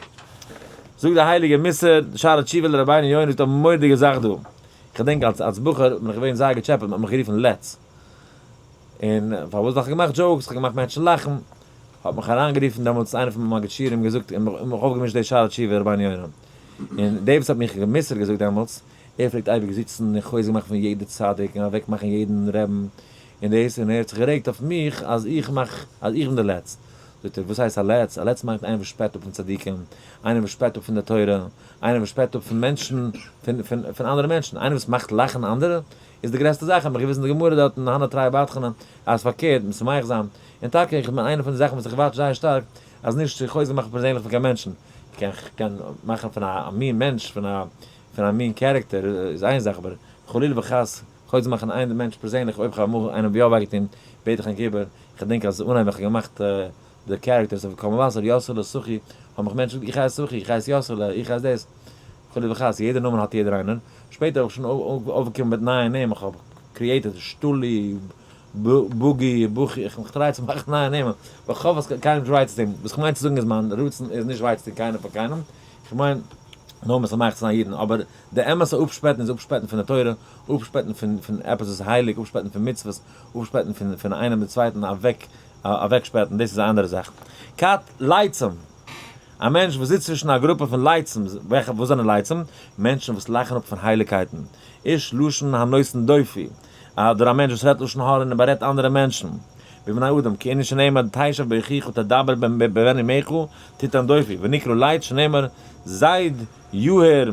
זאגט די הייליגע מוסר, שערי תשובה לרבינו יונה זאגט א מורא'דיגע זאך דא. איך געדענק אלס אלס בחור בין איך געווען זייער געטשעפעט, מ'האט מיך גערופן לץ. און פארוואס? ווייל איך האב געמאכט jokes, איך האב געמאכט מענטשן לאכן. האט מיך אריינגערופן דעמאלטס איינער פון מיין מגיד שיעורים געזאגט און מיך אויפגעמישט די שערי תשובה רבינו יונה. און דער וואס האט מיך מוסר געזאגט דעמאלטס, ער פלעגט אייביג זיצן און חוזק מאכן פון יעדע צדיק און אוועק מאכן יעדן רעבן און דאס, און ער האט זיך גערעגט אויף מיך אז איך מאך, אז איך בין דער לץ. זאגט ער, וואס הייסט א לץ? א לץ מיינט איינער וואס שפעט אפ פון צדיקים, איינער וואס שפעט אפ פון די תורה, איינער וואס שפעט אפ פון מענטשן, פון פון פון אנדערע מענטשן, איינער וואס מאכט לאכן אנדערע, איז די גרעסטע זאך, האט מיך געוויזן די גמרא דארט אין הנא תרי בתחנא, אז פארקערט, משמח זיין. און טאקע איך מיין איינע פון די זאכן וואס איך watch זייער שטארק, אז נישט צו חוזק מאכן פערזענליך פון קיין מענטשן. איך קען מאכן פון א מין מענטש, פון א פון א מין character איז איין זאך, אבער חלילה וחס חוזק מאכן איין מענטש פערזענליך, אויב איך האב אמאל איינעם יא וויי געטון, בעט איך ענק איבער. איך געדענק אז אנהייב ווען איך האב געמאכט די characters אויף קול מבשר, יאסעלע, סוחי, האבן מיך מענטשן געזאגט, איך הייס סוחי, איך הייס יאסעלע, איך הייס דאס. חלילה וחס, יעדע נאמען האט יעדער איינער. שפעטער האב איך שוין אויפגעקומען מיט נייע נעמען, איך האב created שטולי, בוגי, בוכי, איך try צו מאכן נייע נעמען, אבער כ'האף אז קיינעם נישט וויי צו טון. וואס כ'מיין צו זאגן איז מיין רצון איז נישט וויי צו טון קיינעם פאר קיינעם, כ'מיין נאר משמח צו זיין אידן, אבער די אמת'ע אפשפעטן איז אפשפעטן פון די תורה, אפשפעטן פון פון עפעס וואס איז הייליג, אפשפעטן פון מצוות, אפשפעטן פון פון איינעם די צווייטן, אוועק אוועקשפעטן, דאס איז א אנדערע זאך. כת לצים. א מענטש וואס זיצט צווישן א גרופע פון לצים, וועלכע, וואס זענען לצים? מענטשן וואס לאכן אפ פון הייליגקייטן. איש לשון הנותן דופי, אדער א מענטש וואס רעדט לשון הרע און בארעדט אנדערע מענטשן. בבני אדם, כענין שנאמר תשב באחיך תדבר בבן אמך תתן דופי, ונקרא לץ שנאמר זייד יהר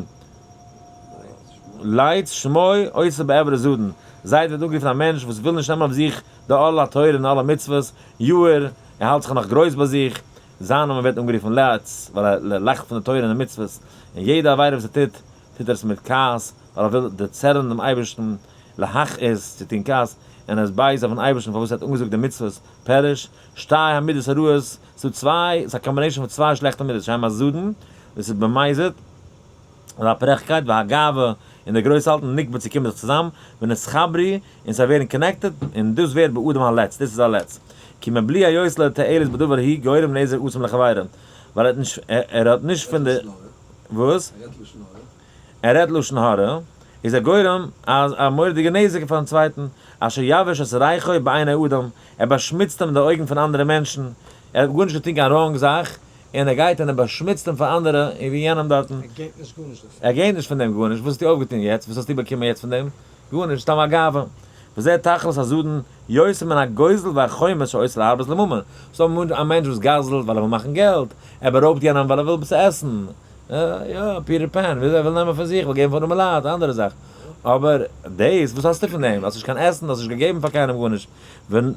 לץ שמו עושה בעברו זדון, זייד ווערט אנגערופן א מענטש וואס וויל נישט נעמען אויף זיך די עול התורה און אלע מצוות, יהר, ער האלט זיך נאך גרויס ביי זיך, זיין נאמען ווערט אנגערופן לץ, ווייל ער לאכט פון די תורה און די מצוות, און יעדע עבירה וואס ער טוט, טוט ער עס מיט כעס, ווייל ער וויל דערצערנען דעם אייבערשטן, להכעיס, צו טון כעס, און ער איז בייז אויפן אייבערשטן פארוואס ער האט אנגעזאגט די מצוות, פירוש, שתי המידות הרעות, ס'איז דא צוויי, ס'איז א combination פון צוויי שלעכטע מידות, שהן הזדון, דאס איז במזיד, אזא פרעכקייט, והגאווה, און דער גרויסהאלטן, נקבצו קומען זיך צוזאם, ונתחברו, און זיי ווערן connected, און דאס ווערט באדם הלץ, דאס איז א לץ. כי מבלי היות לו תועלת בדבר הוא גורם נזק עצום לחבירו, ווייל ער האט נישט, ער האט נישט פון די, וואס? ער רעדט לשון הרע, איז ער גורם אז א מורא'דיגע נזק פארן צווייטן, אשר יבאיש את ריחו בעיני אדם, ער באשמוצט אים אין די אויגן פון אנדערע מענטשן, ער האט גארנישט געטון קיין wrong זאך, און ער גייט און ער באשמוצט אים פאר אנדערע, און ווי יענעם דארטן. ער gain ט נישט גארנישט דערפון. ער gain ט נישט פון דעם גארנישט, וואס האסטו אויפגעטון יעצט, וואס האסטו באקומען יעצט פון דעם? גארנישט, סתם א גאווה. וזה תכלית הזדון, יותר מן הגוזל והחומס שעושה להרבות לממון. ס'דא א מענטש וואס גזל'ט ווייל ער וויל מאכן געלט, ער בארויבט יענעם ווייל ער וויל עפעס עסן. יא, פיטער פען, וויאזוי ער וויל נעמען פון זיך, וויל געבן פאר ארעמע לייט, אנדערע זאך. אבער דאס, וואס האסטו פון דעם? האסט נישט קיין עסן, האסט נישט געגעבן פאר קיינעם גארנישט.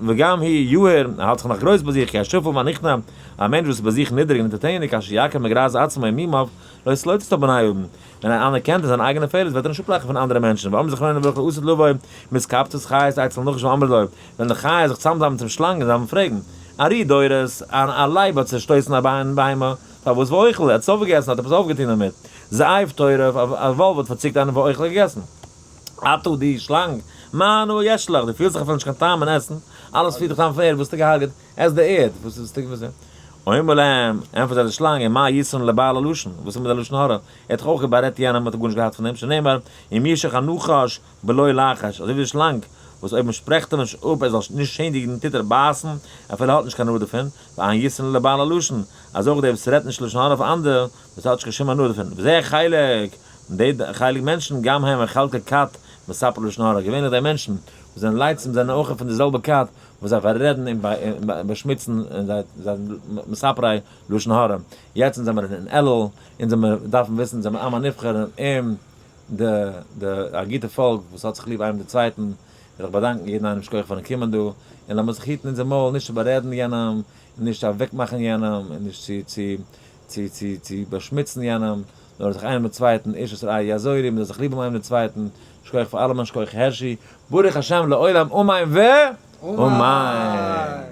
וגם הוא יהיר, ער האלט זיך נאך גרויס ביי זיך, כי השפל והנכנע, א מענטש וואס איז ביי זיך נידעריג און אונטערטעניג, אשר יכיר מגרעת עצמו ומומיו, לא יסלוט אותו בני אדם. ווען ער אנערקענט אין זיינע אייגענע פעלערס וועט ער נישט אפלאכן פון אנדערע מענטשן, ואמרו זכרונם לברכה לעתיד לבוא מתקבצות חיות אצל נחש ואמרו לו, ווען די חיות זיך צוזאמזאמלען צום שלאנג און זיי וועלן פרעגן, ארי דורס, אן א לייב האט צעשטויסן א בהמה, פארוואס ואוכל, ער האט עס אויפגעגעסן, האט עפעס אויפגעטון דערמיט, זאב טורף, א וואלף האט פארציקט איינעם ואוכל געגעסן. אתה דו שלאנג, מה הנאה יש לך, דו פילסט זיך אפילו נישט קיין טעם אין עסן, אלעס פירט דיך טעם פון ערד, וואס האסטו געהארגעט, עס די ערד, וואס איז וואס איז. אומר להם, ענטפערט זיי די שלאנג, ומה יתרון לבעל הלשון, וואס איז מיט די לשון הרע, ער האט דאך אויך געבארעדט יענעם, האט ער גארנישט געהאט פון דעם, שנאמר, אם ישך הנחש בלא לחש, אזוי ווי די שלאנג, וואס אויב מען שפרעכט אים נישט אפ ער זאל נישט שענדיגן טוט ער בייסן, אפילו ער האט נישט קיין הנאה דערפון, ואין יתרון לבעל הלשון, אז אויך דער וואס רעדט נישט לשון הרע אויף אנדערע, וואס האט נישט קיין שום הנאה דערפון, וזה החלק, און די חלק מענטשן, גם הם מחלקי כת מספר לשון הרע, געווענליך די מענטשן וואס זענען לצים זענען אויך פון די זעלבע כת, וואס זיי פאררעדן און באשמוצן און זיי זענען מספרי לשון הרע. יעצט אונז זעמער אין אלול, אונז זעמער דארפן וויסן אונז זעמער עם הנבחר און די די א גוטע פאלק וואס האט זיך ליב איינעם די צווייטן, וויל איך באדאנקן יעדן איינעם שכוח פארן קומען דא, און לאמיר זיך היטן אונזער מויל נישט צו בארעדן יענעם, און נישט צו אוועקמאכן יענעם, און נישט צו צו צו צו צו באשמוצן יענעם, נאר זיך איינעם דעם צווייטן, איש את רעהו יעזורו, מ'זאל זיך ליב האבן איינעם דעם צווייטן, שכוח פאר אלעמען, שכוח הערשי, ברוך השם לעולם אמן ואמן!